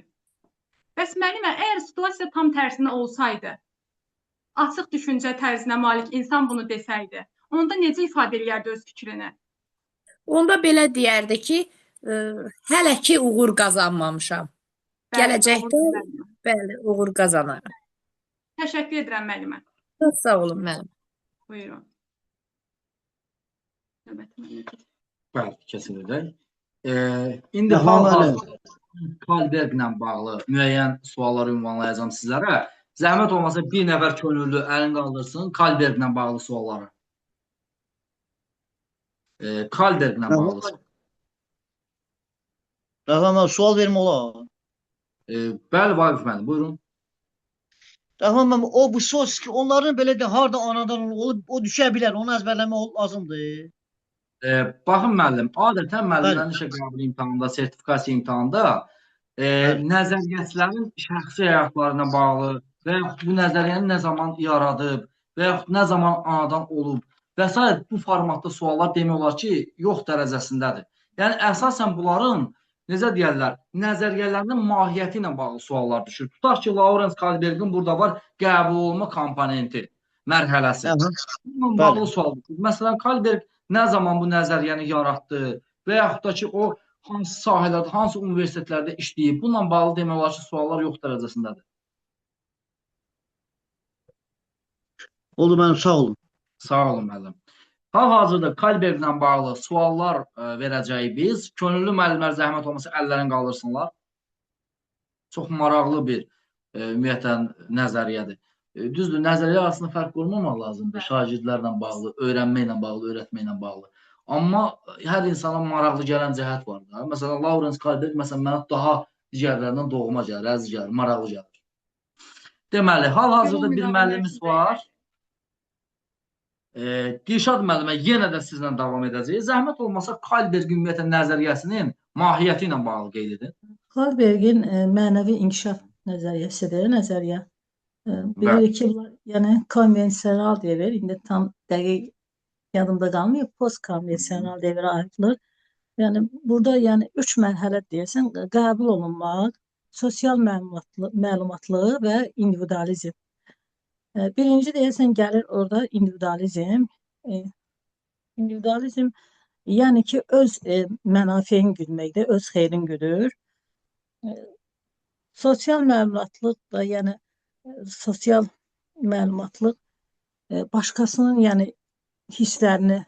Bəs müəllimə, əgər situasiya tam tərsinə olsaydı, açıq düşüncə tərzinə malik insan bunu desəydi, onda necə ifadə eləyərdi öz fikrini? Onda belə deyərdi ki, hələ ki uğur qazanmamışam. Bəli, Gələcəkdə doğrudur müəllimə. bəli, uğur qazanaram. Təşəkkür edirəm müəllimə. Çox sağ olun müəllim. Buyurun. Növbəti müəllimə keçək. Bəli, kesin edək. İndi Rəhman hal-hazırda Kalberqlə bağlı müəyyən sualları ünvanlayacağam sizlərə. Zəhmət olmasa bir nəfər könüllü əlini qaldırsın Kalberqlə bağlı sualları. Kalberqlə bağlı. Rəhman müəllim, sual vermək olar. Bəli, Vaqif müəllim, buyurun. Rəhman müəllim, o bu sos ki, onların belə də harda anadan olub, o düşə bilər, onu əzbərləmək lazımdır. Baxın müəllim, adətən müəllimlərin işə qəbul imtahanında, sertifikasiya imtahanında nəzəriyyəçilərin şəxsi həyatlarına bağlı və yaxud bu nəzəriyyəni nə zaman yaradıb və yaxud nə zaman anadan olub və s. bu formatda suallar demək olar ki, yox dərəcəsindədir. Yəni, əsasən bunların, necə deyərlər, nəzəriyyələrinin mahiyyəti ilə bağlı suallar düşür. Tutaq ki, Lawrence Kohlbergin burada var qəbul olma komponenti mərhələsi. Bununla bağlı sual düşür. Məsələn, Kohlberg nə zaman bu nəzəriyyəni yaratdı və yaxud da ki, o hansı sahələrdə, hansı universitetlərdə işləyib, bununla bağlı demək olar ki, suallar yox dərəcəsindədir. Oldu mənim, sağ olun. Sağ olun, müəllim. Hal-hazırda Kohlberglə bağlı suallar verəcəyik biz. Könüllü müəllimlər zəhmət olmasa əllərini qaldırsınlar. Çox maraqlı bir ümumiyyətlə nəzəriyyədir. Düzdür, nəzəriyyə arasında fərq qoymamaq lazımdır. Şagirdlərlə bağlı, öyrənməklə bağlı, öyrətməklə bağlı. Amma hər insana maraqlı gələn cəhət var da. Məsələn, Lawrence Kohlberg məsələn, mənə daha digərlərindən doğma gəlir, əziz gəlir, maraqlı gəlir. Deməli, hal-hazırda bir müəllimimiz var. Dilşad müəllimə yenə də sizlə davam edəcəyik. Zəhmət olmasa Kohlberg ümumiyyətlə nəzəriyyəsinin mahiyyəti ilə bağlı qeyd edin. Kohlbergin mənəvi inkişaf nəzəriyyəsidir, nəzəriyyə. Bilirik ki, bunlar, yəni konvensional devr, indi tam dəqiq yadımda qalmıyor, postkonvensional devrə ayrılır. Yəni burada yəni üç mərhələ deyəsən, qəbul olunmaq, sosial məlumatlı və individualizm. Birinci deyəsən gəlir orada individualizm. İndividualizm yəni ki, öz mənafeyini güdməkdir, öz xeyrin güdür. Sosial məlumatlıq da, yəni sosial məlumatlıq başqasının yəni hisslərini,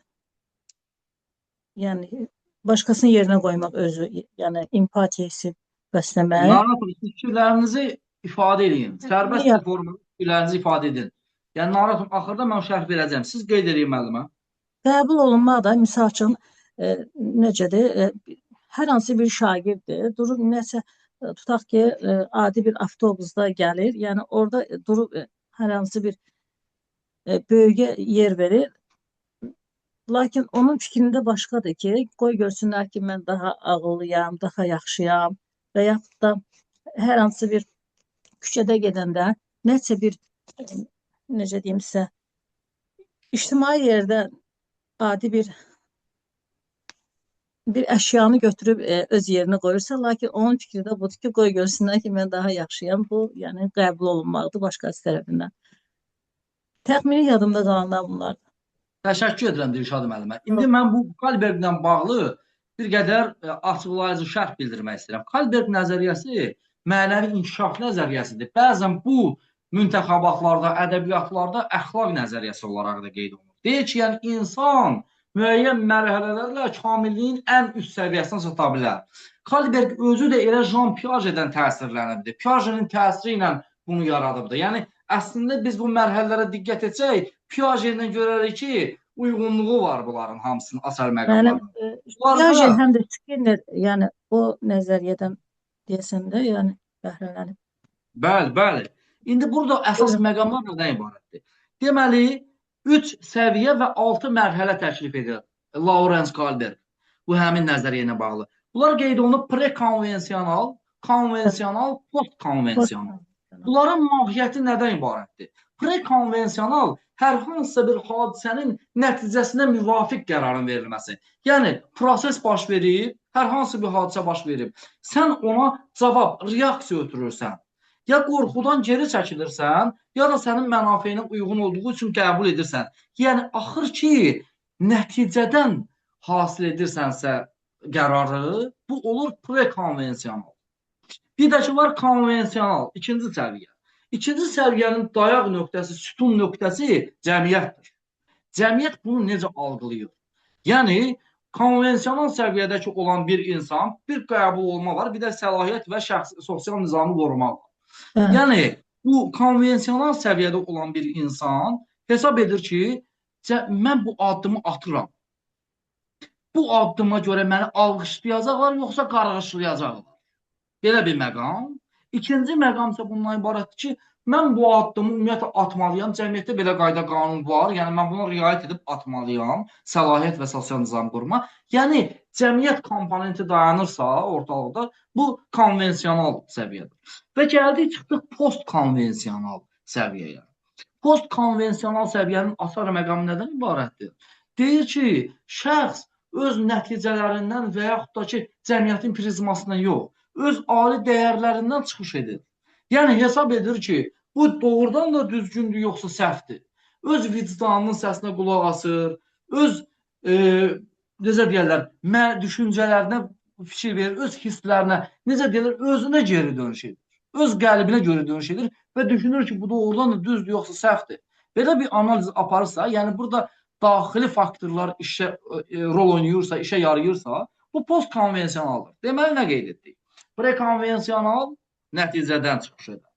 yəni başqasının yerinə qoymaq özü, yəni empatiya hissi bəsləmək. Narahat olun, fikirlərinizi ifadə edin. Sərbəst bir formada fikirlərinizi ifadə edin. Yəni narahat olun, axırda mən şərh verəcəm. Siz qeyd edin müəllimə. Qəbul olunmaq da misal üçün necədir? Hər hansı bir şagirddir, durub nəsə tutaq ki, adi bir avtobusda gəlir, yəni orada durub hər hansı bir böyüyə yer verir. Lakin onun fikrində başqadır ki, qoy görsünlər ki, mən daha ağıllıyam, daha yaxşıyam və yaxud da hər hansı bir küçədə gedəndə nəsə bir necə deyim sizə ictimai yerdə adi bir əşyanı götürüb öz yerinə qoyursa, lakin onun fikri də budur ki, qoy görsünlər ki, mən daha yaxşıyam. Bu, yəni qəbul olunmalıdır başqası tərəfindən. Təxmini yadımda qalanlar bunlardır. Təşəkkür edirəm Dilşad müəllimə. İndi mən bu Kohlberglə bağlı bir qədər açıqlayıcı şərh bildirmək istəyirəm. Kohlberg nəzəriyyəsi mənəvi inkişaf nəzəriyyəsidir. Bəzən bu müntəxəbatlarda, ədəbiyyatlarda əxlaq nəzəriyyəsi olaraq da qeyd olunur. Deyir ki, yəni insan müəyyən mərhələlərlə kamilliyin ən üst səviyyəsinə çata bilər. Kohlberg özü də elə Jean Piagetdən təsirlənibdir. Piagetin təsiri ilə bunu yaradıbdır. Yəni əslində biz bu mərhələlərə diqqət etsək, Piagetdən görərik ki, uyğunluğu var bunların hamısının açar Mənim məqamlarının. Piaget həm də Skinner, yəni o nəzəriyyədən deyəsən də, yəni bəhrələnib. Bəli, bəli. İndi burada əsas məqamlar nədən ibarətdir? Deməli, 3 səviyyə və 6 mərhələ təklif edir Lawrence Kohlberg. Bu həmin nəzəriyyə ilə bağlı. Bunlar qeyd olunub prekonvensional, konvensional, postkonvensional. Bunların mahiyyəti nədən ibarətdir? Prekonvensional hər hansısa bir hadisənin nəticəsinə müvafiq qərarın verilməsi. Yəni, proses baş verib, hər hansı bir hadisə baş verib. Sən ona cavab, reaksiya ötürürsən. Ya qorxudan geri çəkilirsən, ya da sənin mənafeyinə uyğun olduğu üçün qəbul edirsən. Yəni, axır ki, nəticədən hasil edirsənsə qərarı, bu olur prekonvensional. Bir də ki var konvensional, ikinci səviyyə. İkinci səviyyənin dayaq nöqtəsi, sütun nöqtəsi cəmiyyətdir. Cəmiyyət bunu necə algılayır? Yəni, konvensional səviyyədəki olan bir insan, bir qəbul olma var, bir də səlahiyyət və şəxsi, sosial nizamı qorumaq var. Yəni, bu konvensional səviyyədə olan bir insan hesab edir ki, mən bu addımı atıram. Bu addıma görə məni alqışlayacaqlar, yoxsa qarğışlayacaqlar. Belə bir məqam. İkinci məqam isə bundan ibarətdir ki, mən bu addımı ümumiyyətlə atmalıyam. Cəmiyyətdə belə qayda qanun var. Yəni, mən buna riayət edib atmalıyam. Səlahiyyət və sosial nizam qurma. Yəni, cəmiyyət komponenti dayanırsa ortalıqda, bu konvensional səviyyədir. Və gəldik, çıxdıq postkonvensional səviyyəyə. Postkonvensional səviyyənin açar məqamı nədən ibarətdir? Deyir ki, şəxs öz nəticələrindən və yaxud da ki, cəmiyyətin prizmasından yox, öz ali dəyərlərindən çıxış edir. Yəni, hesab edir ki, bu doğrudan da düzgündür, yoxsa səhvdir. Öz vicdanının səsinə qulaq asır, öz, necə deyərlər, düşüncələrinə fikir verir, öz hisslərinə, necə deyərlər, özünə geri dönüş edir. Öz qəlbinə görə dönüş edir və düşünür ki, bu doğrudan da düzdür, yoxsa səhvdir. Belə bir analiz aparırsa, yəni burada daxili faktorlar işə rol oynayırsa, işə yarayırsa, bu postkonvensionaldır. Deməli, nə qeyd etdik? Prekonvensional nəticədən çıxış edir.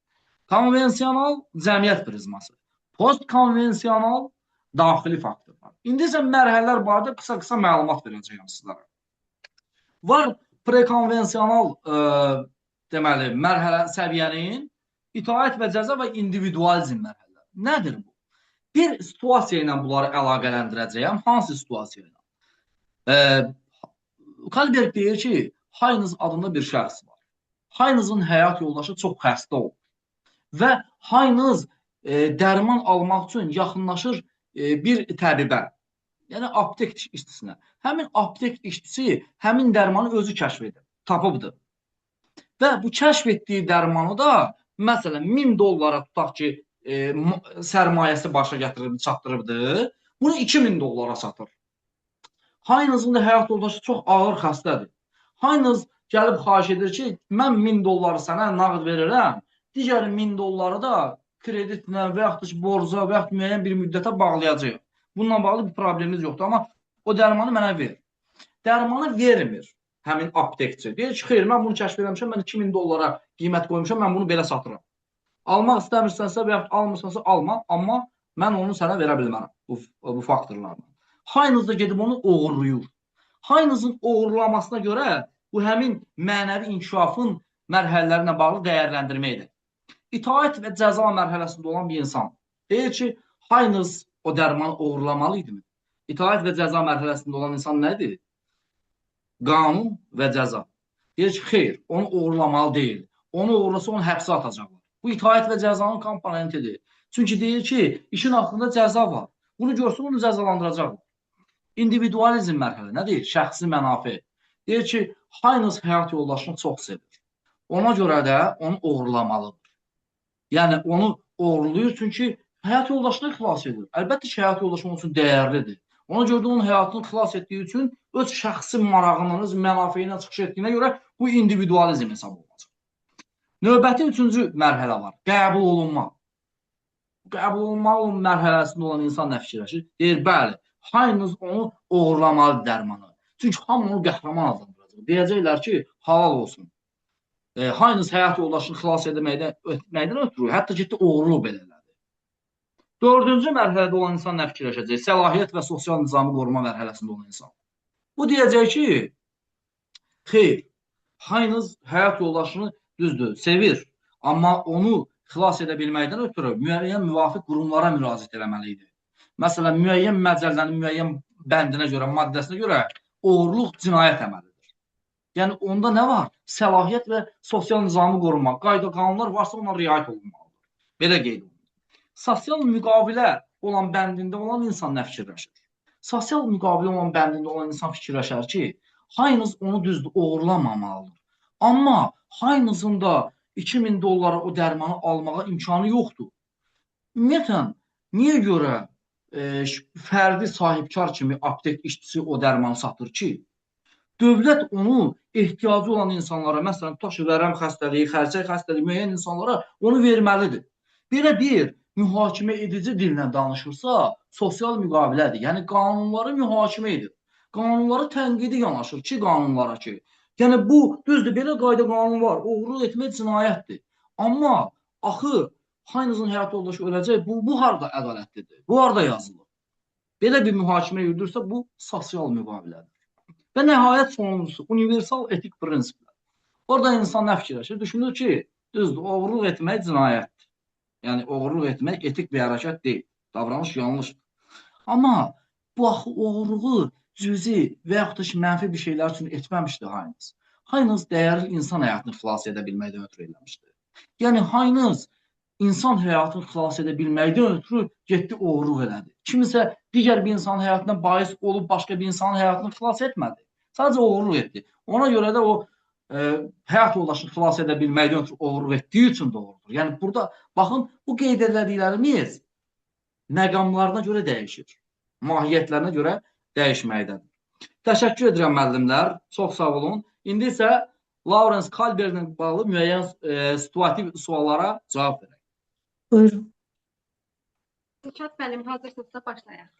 Konvensional cəmiyyət prizması. Postkonvensional daxili faktorlar. İndi isə mərhələlər barədə qısa-qısa məlumat verəcəyəm sizlərə. Var prekonvensional deməli, mərhələ səviyyənin itaət və cəza və individualizm mərhələləri. Nədir bu? Bir situasiya ilə bunları əlaqələndirəcəyəm. Hansı situasiya ilə? Kohlberg deyir ki, Haynes adında bir şəxs var. Haynes'ın həyat yoldaşı çox xəstə olur. Və Haynes dərman almaq üçün yaxınlaşır bir təbibə, yəni aptek işçisinə. Həmin aptek işçisi həmin dərmanı özü kəşf edir, tapıbdır. Və bu kəşf etdiyi dərmanı da, məsələn, 1000 dollara tutaq ki, sərmayəsi başa gətirib, çatdırıbdır, bunu 2000 dollara satır. Haynes'ın da həyat yoldaşı çox ağır xəstədir. Haynes gəlib xahiş edir ki, mən 1000 dolları sənə nağd verirəm, digər 1000 dolları da kreditlə və yaxud da ki, borca və yaxud müəyyən bir müddətə bağlayacağıq. Bununla bağlı bir problemimiz yoxdur, amma o dərmanı mənə ver. Dərmanı vermir həmin aptekçi. Deyir ki, xeyr, mən bunu kəşf eləmişəm, mən 2000 dollara qiymət qoymuşam, mən bunu belə satıram. Almaq istəmirsənsə və yaxud almırsansa alma, amma mən onu sənə verə bilmərəm bu faktorlarla. Haynes da gedib onu oğurlayır. Haynes'ın oğurlamasına görə bu həmin mənəvi inkişafın mərhələlərinə bağlı dəyərləndirmə edir. İtaət və cəza mərhələsində olan bir insan deyir ki, Haynes o dərmanı oğurlamalı idimi? İtaət və cəza mərhələsində olan insan nədir? Qanun və cəza. Deyir ki, xeyr, onu oğurlamalı deyil. Onu oğurlasa onu həbsə atacaqlar. Bu itaət və cəzanın komponentidir. Çünki deyir ki, işin axırında cəza var. Bunu görsün, onu cəzalandıracaqlar. İndividualizm mərhələ nə deyir? Şəxsi mənafe. Deyir ki, Haynes həyat yoldaşını çox sevir. Ona görə də onu oğurlamalıdır. Yəni onu oğurlayır çünki həyat yoldaşını xilas edir. Əlbəttə ki, həyat yoldaşı onun üçün dəyərlidir. Ona görə də onun həyatını xilas etdiyi üçün öz şəxsi marağından, öz mənafeyindən çıxış etdiyinə görə bu individualizm hesab olunacaq. Növbəti üçüncü mərhələ var. Qəbul olunma. Qəbul olunma mərhələsində olan insan nə fikirləşir? Deyir, bəli, Haynes onu oğurlamalıdır dərmanı. Çünki hamı onu qəhrəman adlandıracaq. Deyəcəklər ki, halal olsun. Haynes həyat yoldaşını xilas etməkdən ötürü, hətta getdi oğurluq belə elədi. Dördüncü mərhələdə olan insan nə fikirləşəcək? Səlahiyyət və sosial nizamı qoruma mərhələsində olan insan. Bu deyəcək ki, xeyr, Haynes həyat yoldaşını düzdür, sevir, amma onu xilas edə bilməkdən ötürü müəyyən müvafiq qurumlara müraciət eləməli idi. Məsələn, müəyyən məcəllənin müəyyən bəndinə görə, maddəsinə görə oğurluq cinayət əməlidir. Yəni onda nə var? Səlahiyyət və sosial nizamı qorumaq, qayda qanunlar varsa ona riayət olunmalıdır. Belə qeyd olunur. Sosial müqavilə olan bəndində olan insan nə fikirləşir? Sosial müqavilə olan bəndində olan insan fikirləşər ki, Haynes onu düzdür, oğurlamamalıdır. Amma Haynes'ın da 2000 dollara o dərmanı almağa imkanı yoxdur. Ümumiyyətlə, niyə görə fərdi sahibkar kimi aptek işçisi o dərmanı satır ki? Dövlət onu ehtiyacı olan insanlara, məsələn, tutaq ki, vərəm xəstəliyi, xərçəng xəstəliyi, müəyyən insanlara onu verməlidir. Belə bir mühakimə edici dillə danışırsa, sosial müqavilədir. Yəni, qanunları mühakimə edir. Qanunları tənqidi yanaşır ki, qanunlara ki. Yəni, bu, düzdür, belə qayda qanun var. Oğurluq etmək cinayətdir. Amma axı, Haynes'ın həyat yoldaşı öləcək, bu harda ədalətlidir? Bu harda yazılır? Belə bir mühakimə yürüdürsə, bu sosial müqavilədir. Və nəhayət sonuncusu, universal etik prinsiplər. Orada insan nə fikirləşir? Düşünür ki, düzdür, oğurluq etmək cinayətdir. Yəni, oğurluq etmək etik bir hərəkət deyil. Davranış yanlışdır. Amma bu axı oğurluğu cüzi və yaxud da ki, mənfi bir şeylər üçün etməmişdi Haynes. Haynes dəyərli insan həyatını xilas edə bilməkdən ötürü eləmişdi. Yəni, Haynes insan həyatını xilas edə bilməkdən ötürü getdi oğurluq elədi. Kimisə digər bir insanın həyatına bais olub başqa bir insanın həyatını xilas etmədi. Sadəcə oğurluq etdi. Ona görə də o həyat yoldaşını xilas edə bilməkdən ötürü oğurluq etdiyi üçün doğrudur. Yəni, burada, baxın, bu qeyd elədiklərimiz məqamlarına görə dəyişir. Mahiyyətlərinə görə dəyişməkdədir. Təşəkkür edirəm müəllimlər. Çox sağ olun. İndi isə Lawrence Kohlberglə bağlı müəyyən situativ suallara cavab verək. Buyurun. Dilşad müəllim, hazırsınızsa başlayaq.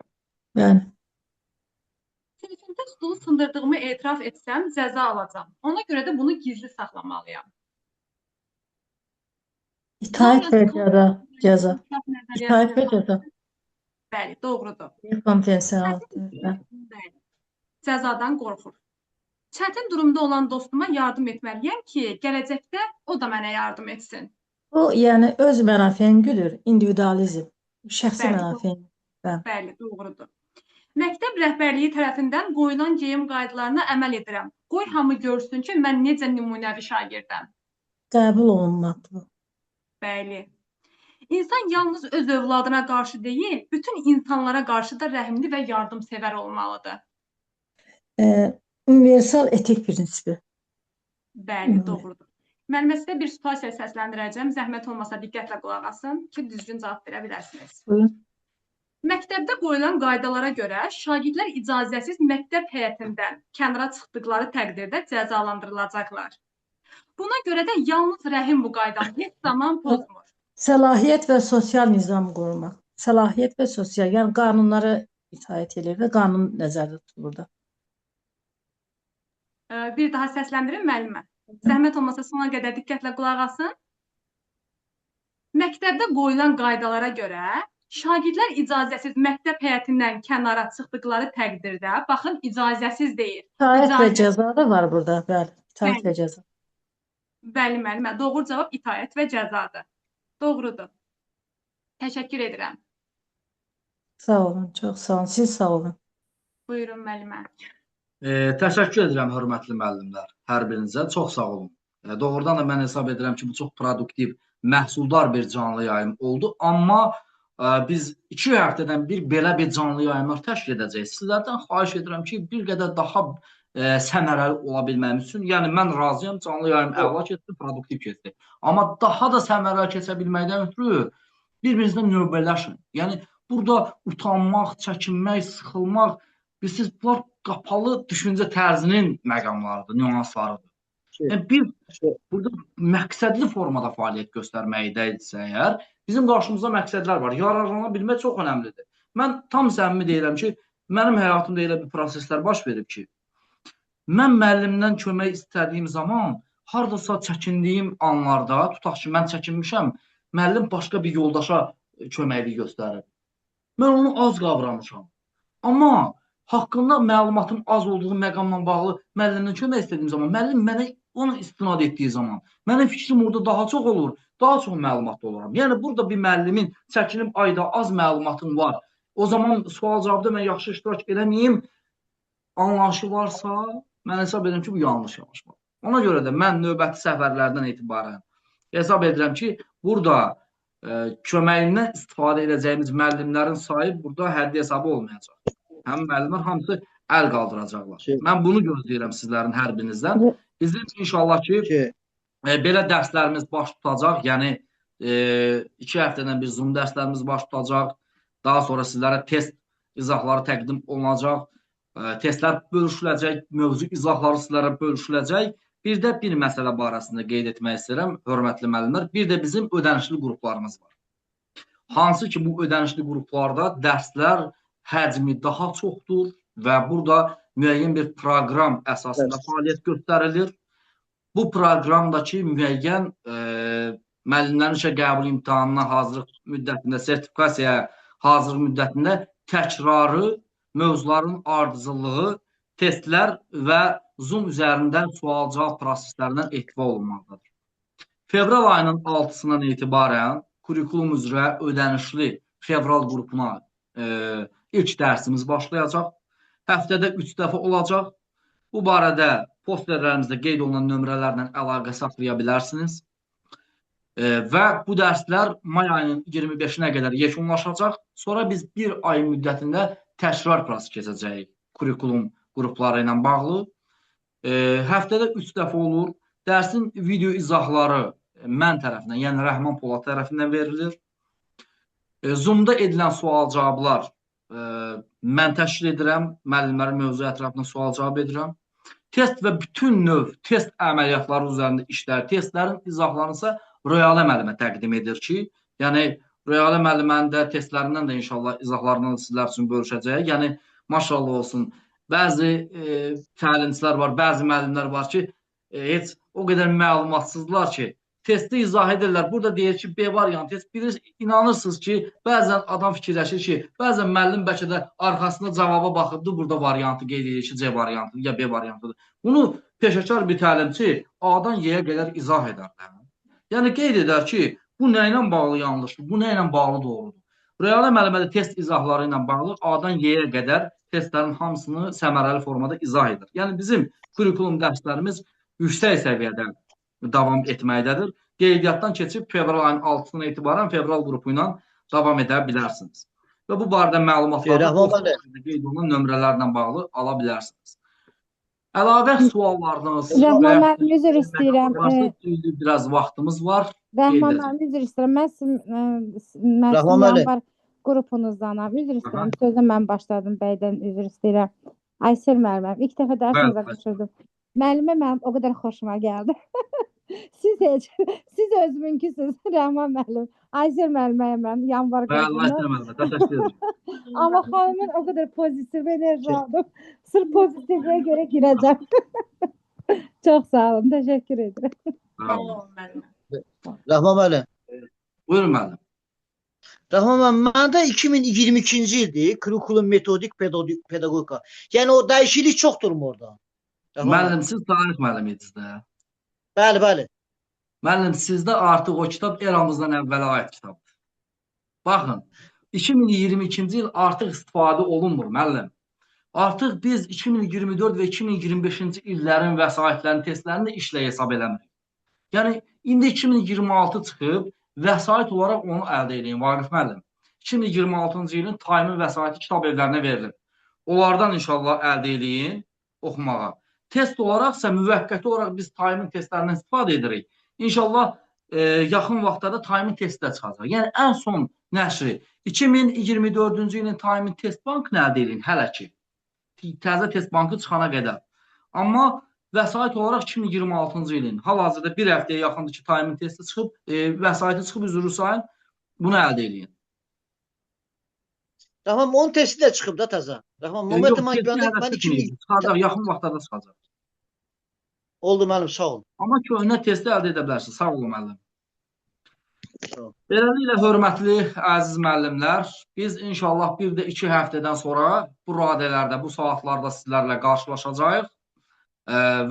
Bəli. Sinifimdə stulu sındırdığımı etiraf etsəm, cəza alacağam. Ona görə də bunu gizli saxlamalıyam. İtaət və cəza. İtaət və cəza. Bəli, doğrudur. Bir kompensiya. Bəli. Cəzadan qorxur. Çətin durumda olan dostuma yardım etməliyəm ki, gələcəkdə o da mənə yardım etsin. Bu, yəni öz mənafeyini güdür, individualizm, şəxsi mənafeyini. Bəli, doğrudur. Məktəb rəhbərliyi tərəfindən qoyulan geyim qaydalarına əməl edirəm. Qoy hamı görsün ki, mən necə nümunəvi şagirdəm. Qəbul olunmaqdır. Bəli. İnsan yalnız öz övladına qarşı deyil, bütün insanlara qarşı da rəhimli və yardımsevər olmalıdır. Universal etik prinsipi. Bəli, doğrudur. Müəllimə, sizə bir situasiya səsləndirəcəm. Zəhmət olmasa diqqətlə qulaq asın ki, düzgün cavab verə bilərsiniz. Buyurun. Məktəbdə qoyulan qaydalara görə şagirdlər icazəsiz məktəb həyətindən kənara çıxdıqları təqdirdə cəzalandırılacaqlar. Buna görə də yalnız Rəhim bu qaydanı heç zaman pozmur. Səlahiyyət və sosial nizam qorumaq. Səlahiyyət və sosial, yəni qanunlara itaət edir və qanun nəzərdə tutulur burada. Bir daha səsləndirim müəllimə. Zəhmət olmasa sona qədər diqqətlə qulaq asın. Məktəbdə qoyulan qaydalara görə şagirdlər icazəsiz məktəb həyətindən kənara çıxdıqları təqdirdə, baxın, icazəsiz deyil. İtaət və cəza da var burada, bəli. İtaət və cəza. Bəli, müəllimə, doğru cavab itaət və cəzadır. Doğrudur. Təşəkkür edirəm. Sağ olun, çox sağ olun. Siz sağ olun. Buyurun, müəllimə. Təşəkkür edirəm, hörmətli müəllimlər, hər birinizə. Çox sağ olun. Doğrudan da mən hesab edirəm ki, bu çox produktiv məhsuldar bir canlı yayım oldu. Amma biz 2 həftədən bir belə bir canlı yayımlar təşkil edəcəyik. Sizlərdən xahiş edirəm ki, bir qədər daha səmərəli ola bilməyimiz üçün, yəni mən razıyam, canlı yayım əla keçdi, produktiv keçdi. Amma daha da səmərəli keçə bilməkdən ötürü bir-birinizlə növbələşin. Yəni burada utanmaq, çəkinmək, sıxılmaq, bilirsiniz, bunlar qapalı düşüncə tərzinin məqamlarıdır, nüanslarıdır. Yəni biz burada məqsədli formada fəaliyyət göstərməkdəyiksə əgər, bizim qarşımızda məqsədlər var. Yararlana bilmək çox önəmlidir. Mən tam səmimi deyirəm ki, mənim həyatımda elə bir proseslər baş verib ki, mən müəllimdən kömək istədiyim zaman, hardasa çəkindiyim anlarda, tutaq ki, mən çəkinmişəm, müəllim başqa bir yoldaşa köməklik göstərir. Mən onu az qavramışam. Amma haqqında məlumatım az olduğu məqamla bağlı müəllimdən kömək istədiyim zaman, müəllim mənə onu istinad etdiyi zaman, mənim fikrim orada daha çox olur, daha çox məlumatlı oluram. Yəni burada bir müəllimin çəkinib ayda az məlumatım var, o zaman sual-cavabda mən yaxşı iştirak eləməyim anlayışı varsa, mən hesab edirəm ki, bu yanlış yanaşmadır. Ona görə də mən növbəti səfərlərdən etibarən hesab edirəm ki, burada köməyindən istifadə edəcəyimiz müəllimlərin sayı burada həddi hesabı olmayacaq. Həm müəllimlər hamısı əl qaldıracaqlar. Mən bunu gözləyirəm sizlərin hər birinizdən. Bizim inşallah ki, belə dərslərimiz baş tutacaq. Yəni 2 həftədən bir Zoom dərslərimiz baş tutacaq. Daha sonra sizlərə test izahları təqdim olunacaq. Testlər bölüşüləcək, mövzu izahları sizlərə bölüşüləcək. Bir də bir məsələ barəsində qeyd etmək istəyirəm, hörmətli müəllimlər. Bir də bizim ödənişli qruplarımız var. Hansı ki, bu ödənişli qruplarda dərslər həcmi daha çoxdur və burada müəyyən bir proqram əsasında fəaliyyət göstərilir. Bu proqramdakı müəyyən müəllimlərin işə qəbul imtahanına hazırlıq müddətində, sertifikasiyaya hazırlıq müddətində təkrarı, mövzuların ardıcıllığı, testlər və Zoom üzərindən sual-cavab proseslərindən ehtiva olunmaqdadır. Fevral ayının 6-sından etibarən kurikulum üzrə ödənişli fevral qrupuna ilk dərsimiz başlayacaq. Həftədə 3 dəfə olacaq. Bu barədə posterlərimizdə qeyd olunan nömrələrlə əlaqə saxlaya bilərsiniz. Və bu dərslər may ayının 25-nə qədər yekunlaşacaq. Sonra biz bir ay müddətində təkrar prosesi keçəcəyik kurikulum qrupları ilə bağlı. Həftədə 3 dəfə olur. Dərsin video izahları mən tərəfindən, yəni Rəhman Polad tərəfindən verilir. Zoom-da edilən sual-cavablar mən təşkil edirəm. Müəllimlərin mövzu ətrafında sual-cavab edirəm. Test və bütün növ test əməliyyatları üzərində işlər, testlərin izahlarını isə Röyalə müəllimə təqdim edir ki, yəni Röyalə müəllimənin də testlərindən də inşallah izahlarından da sizlər üçün bölüşəcəyik. Yəni maşallah olsun. Bəzi təlimçilər var, bəzi müəllimlər var ki, heç o qədər məlumatsızlar ki, testi izah edirlər. Burada deyir ki, B variantı. Heç bilirsiniz, inanırsınız ki, bəzən adam fikirləşir ki, bəzən müəllim bəlkə də arxasında cavaba baxıbdır, burada variantı qeyd edir ki, C variantıdır ya B variantıdır. Bunu peşəkar bir təlimçi A-dan Y-yə qədər izah edər. Yəni qeyd edər ki, bu nə ilə bağlı yanlışdır, bu nə ilə bağlı doğrudur. Röyalə müəllimə də test izahları ilə bağlı A-dan Y-yə qədər testlərin hamısını səmərəli formada izah edir. Yəni bizim kurikulum dərslərimiz yüksək səviyyədə davam etməkdədir. Qeydiyyatdan keçib fevral ayının 6-sından etibarən fevral qrupu ilə davam edə bilərsiniz. Və bu barədə məlumatları qeyd olunan nömrələrlə bağlı ala bilərsiniz. Əlavə suallarınız Rəhman müəllim, üzr istəyirəm. Biraz vaxtımız var. Rəhman müəllim, üzr istəyirəm. Mən sizin yanvar qrupunuzdanam. Üzr istəyirəm. Sözə mən başladım bəydən, üzr istəyirəm. Aysel müəlliməm, ilk dəfə dərsinizə qoşuldum. Müəllimə mənim o qədər xoşuma gəldi. Siz heç, siz özümünküsünüz, Rəhman müəllim. Aysel müəlliməyəm mən, yanvar qrupunda. Amma xanımın o qədər pozitiv enerji aldım. Sırf pozitivliyə görə girəcəm. Çox sağ olun, təşəkkür edirəm. Sağ olun müəllim. Rəhman müəllim. Buyurun müəllim. Rəhman müəllim, məndə 2022-ci ildir, kurikulum metodik pedagogika. Yəni o dəyişiklik çoxdurmu orada? Müəllim, siz tarix müəllimiydiniz də. Bəli, bəli. Müəllim, sizdə artıq o kitab eramızdan əvvələ aid kitabdır. Baxın, 2022-ci il artıq istifadə olunmur, müəllim. Artıq biz 2024 və 2025-ci illərin vəsaitlərinin testlərini işlə hesab eləmirik. Yəni indi 2026 çıxıb, vəsait olaraq onu əldə edin Vaqif müəllim. 2026-cı ilin Tayımın vəsaiti kitab evlərinə verilib. Onlardan inşallah əldə eləyin oxumağa. Test olaraqsa müvəqqəti olaraq biz Tayımın testlərindən istifadə edirik. İnşallah yaxın vaxtlarda Tayımın testi də çıxacaq. Yəni ən son nəşri 2024-cü ilin Tayımın test bankını əldə edin hələ ki. Təzə test bankı çıxana qədər. Amma vəsait olaraq 2026-cı ilin hal-hazırda bir həftəyə yaxındır ki, Tayımın testi çıxıb, vəsaiti çıxıb üzrü sayın, bunu əldə eləyin. Rəhman onun testi də çıxıb da təzə. Rəhman Yox, moment mən testi güvəndim. hələ Mən çıxmayıb. 2000 Çıxacaq, yaxın vaxtlarda çıxacaq. Oldu müəllim, sağ olun. Amma köhnə testi əldə edə bilərsiniz. Sağ olun müəllim. Sağ olun. Beləliklə, hörmətli əziz müəllimlər, biz inşallah bir də 2 həftədən sonra bu radələrdə, bu saatlarda sizlərlə qarşılaşacağıq.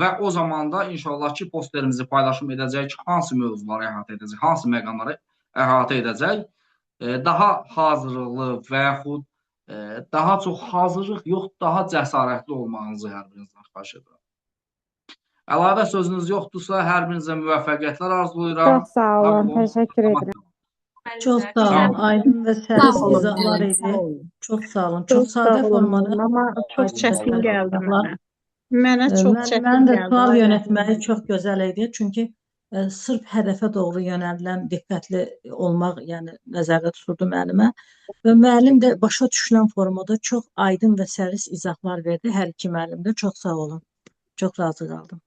Və o zaman da inşallah ki, posterimizi paylaşım edəcəyik ki, hansı mövzuları əhatə edəcək, hansı məqamları əhatə edəcək. Daha hazırlıqlı və yaxud daha çox hazırlıq yox, daha cəsarətli olmağınızı hər birinizdən xahiş edirəm. Əlavə sözünüz yoxdursa, hər birinizə müvəffəqiyyətlər arzulayıram. Çox sağ olun, təşəkkür edirəm. Çox sağ olun. Aydın və Sağ səlis olun, izahlar müəllim, sağ idi. olun. Çox sağ olun. Çox Çox sağ sadə olun formada müəllim, amma çox aydın və çətin səlis gəldi izahlar. mənə. Mənə çox çətin Müəllimənin də gəldi sual Aydın yönətməyi müəllim. çox gözəl idi. Çünki sırf hədəfə doğru yönəldilən diqqətli olmaq, yəni nəzərdə tuturdu müəllimə. Və müəllim də başa düşülən formada çox aydın və səlis izahlar verdi. Hər iki müəllim də çox sağ olun. Çox razı qaldım.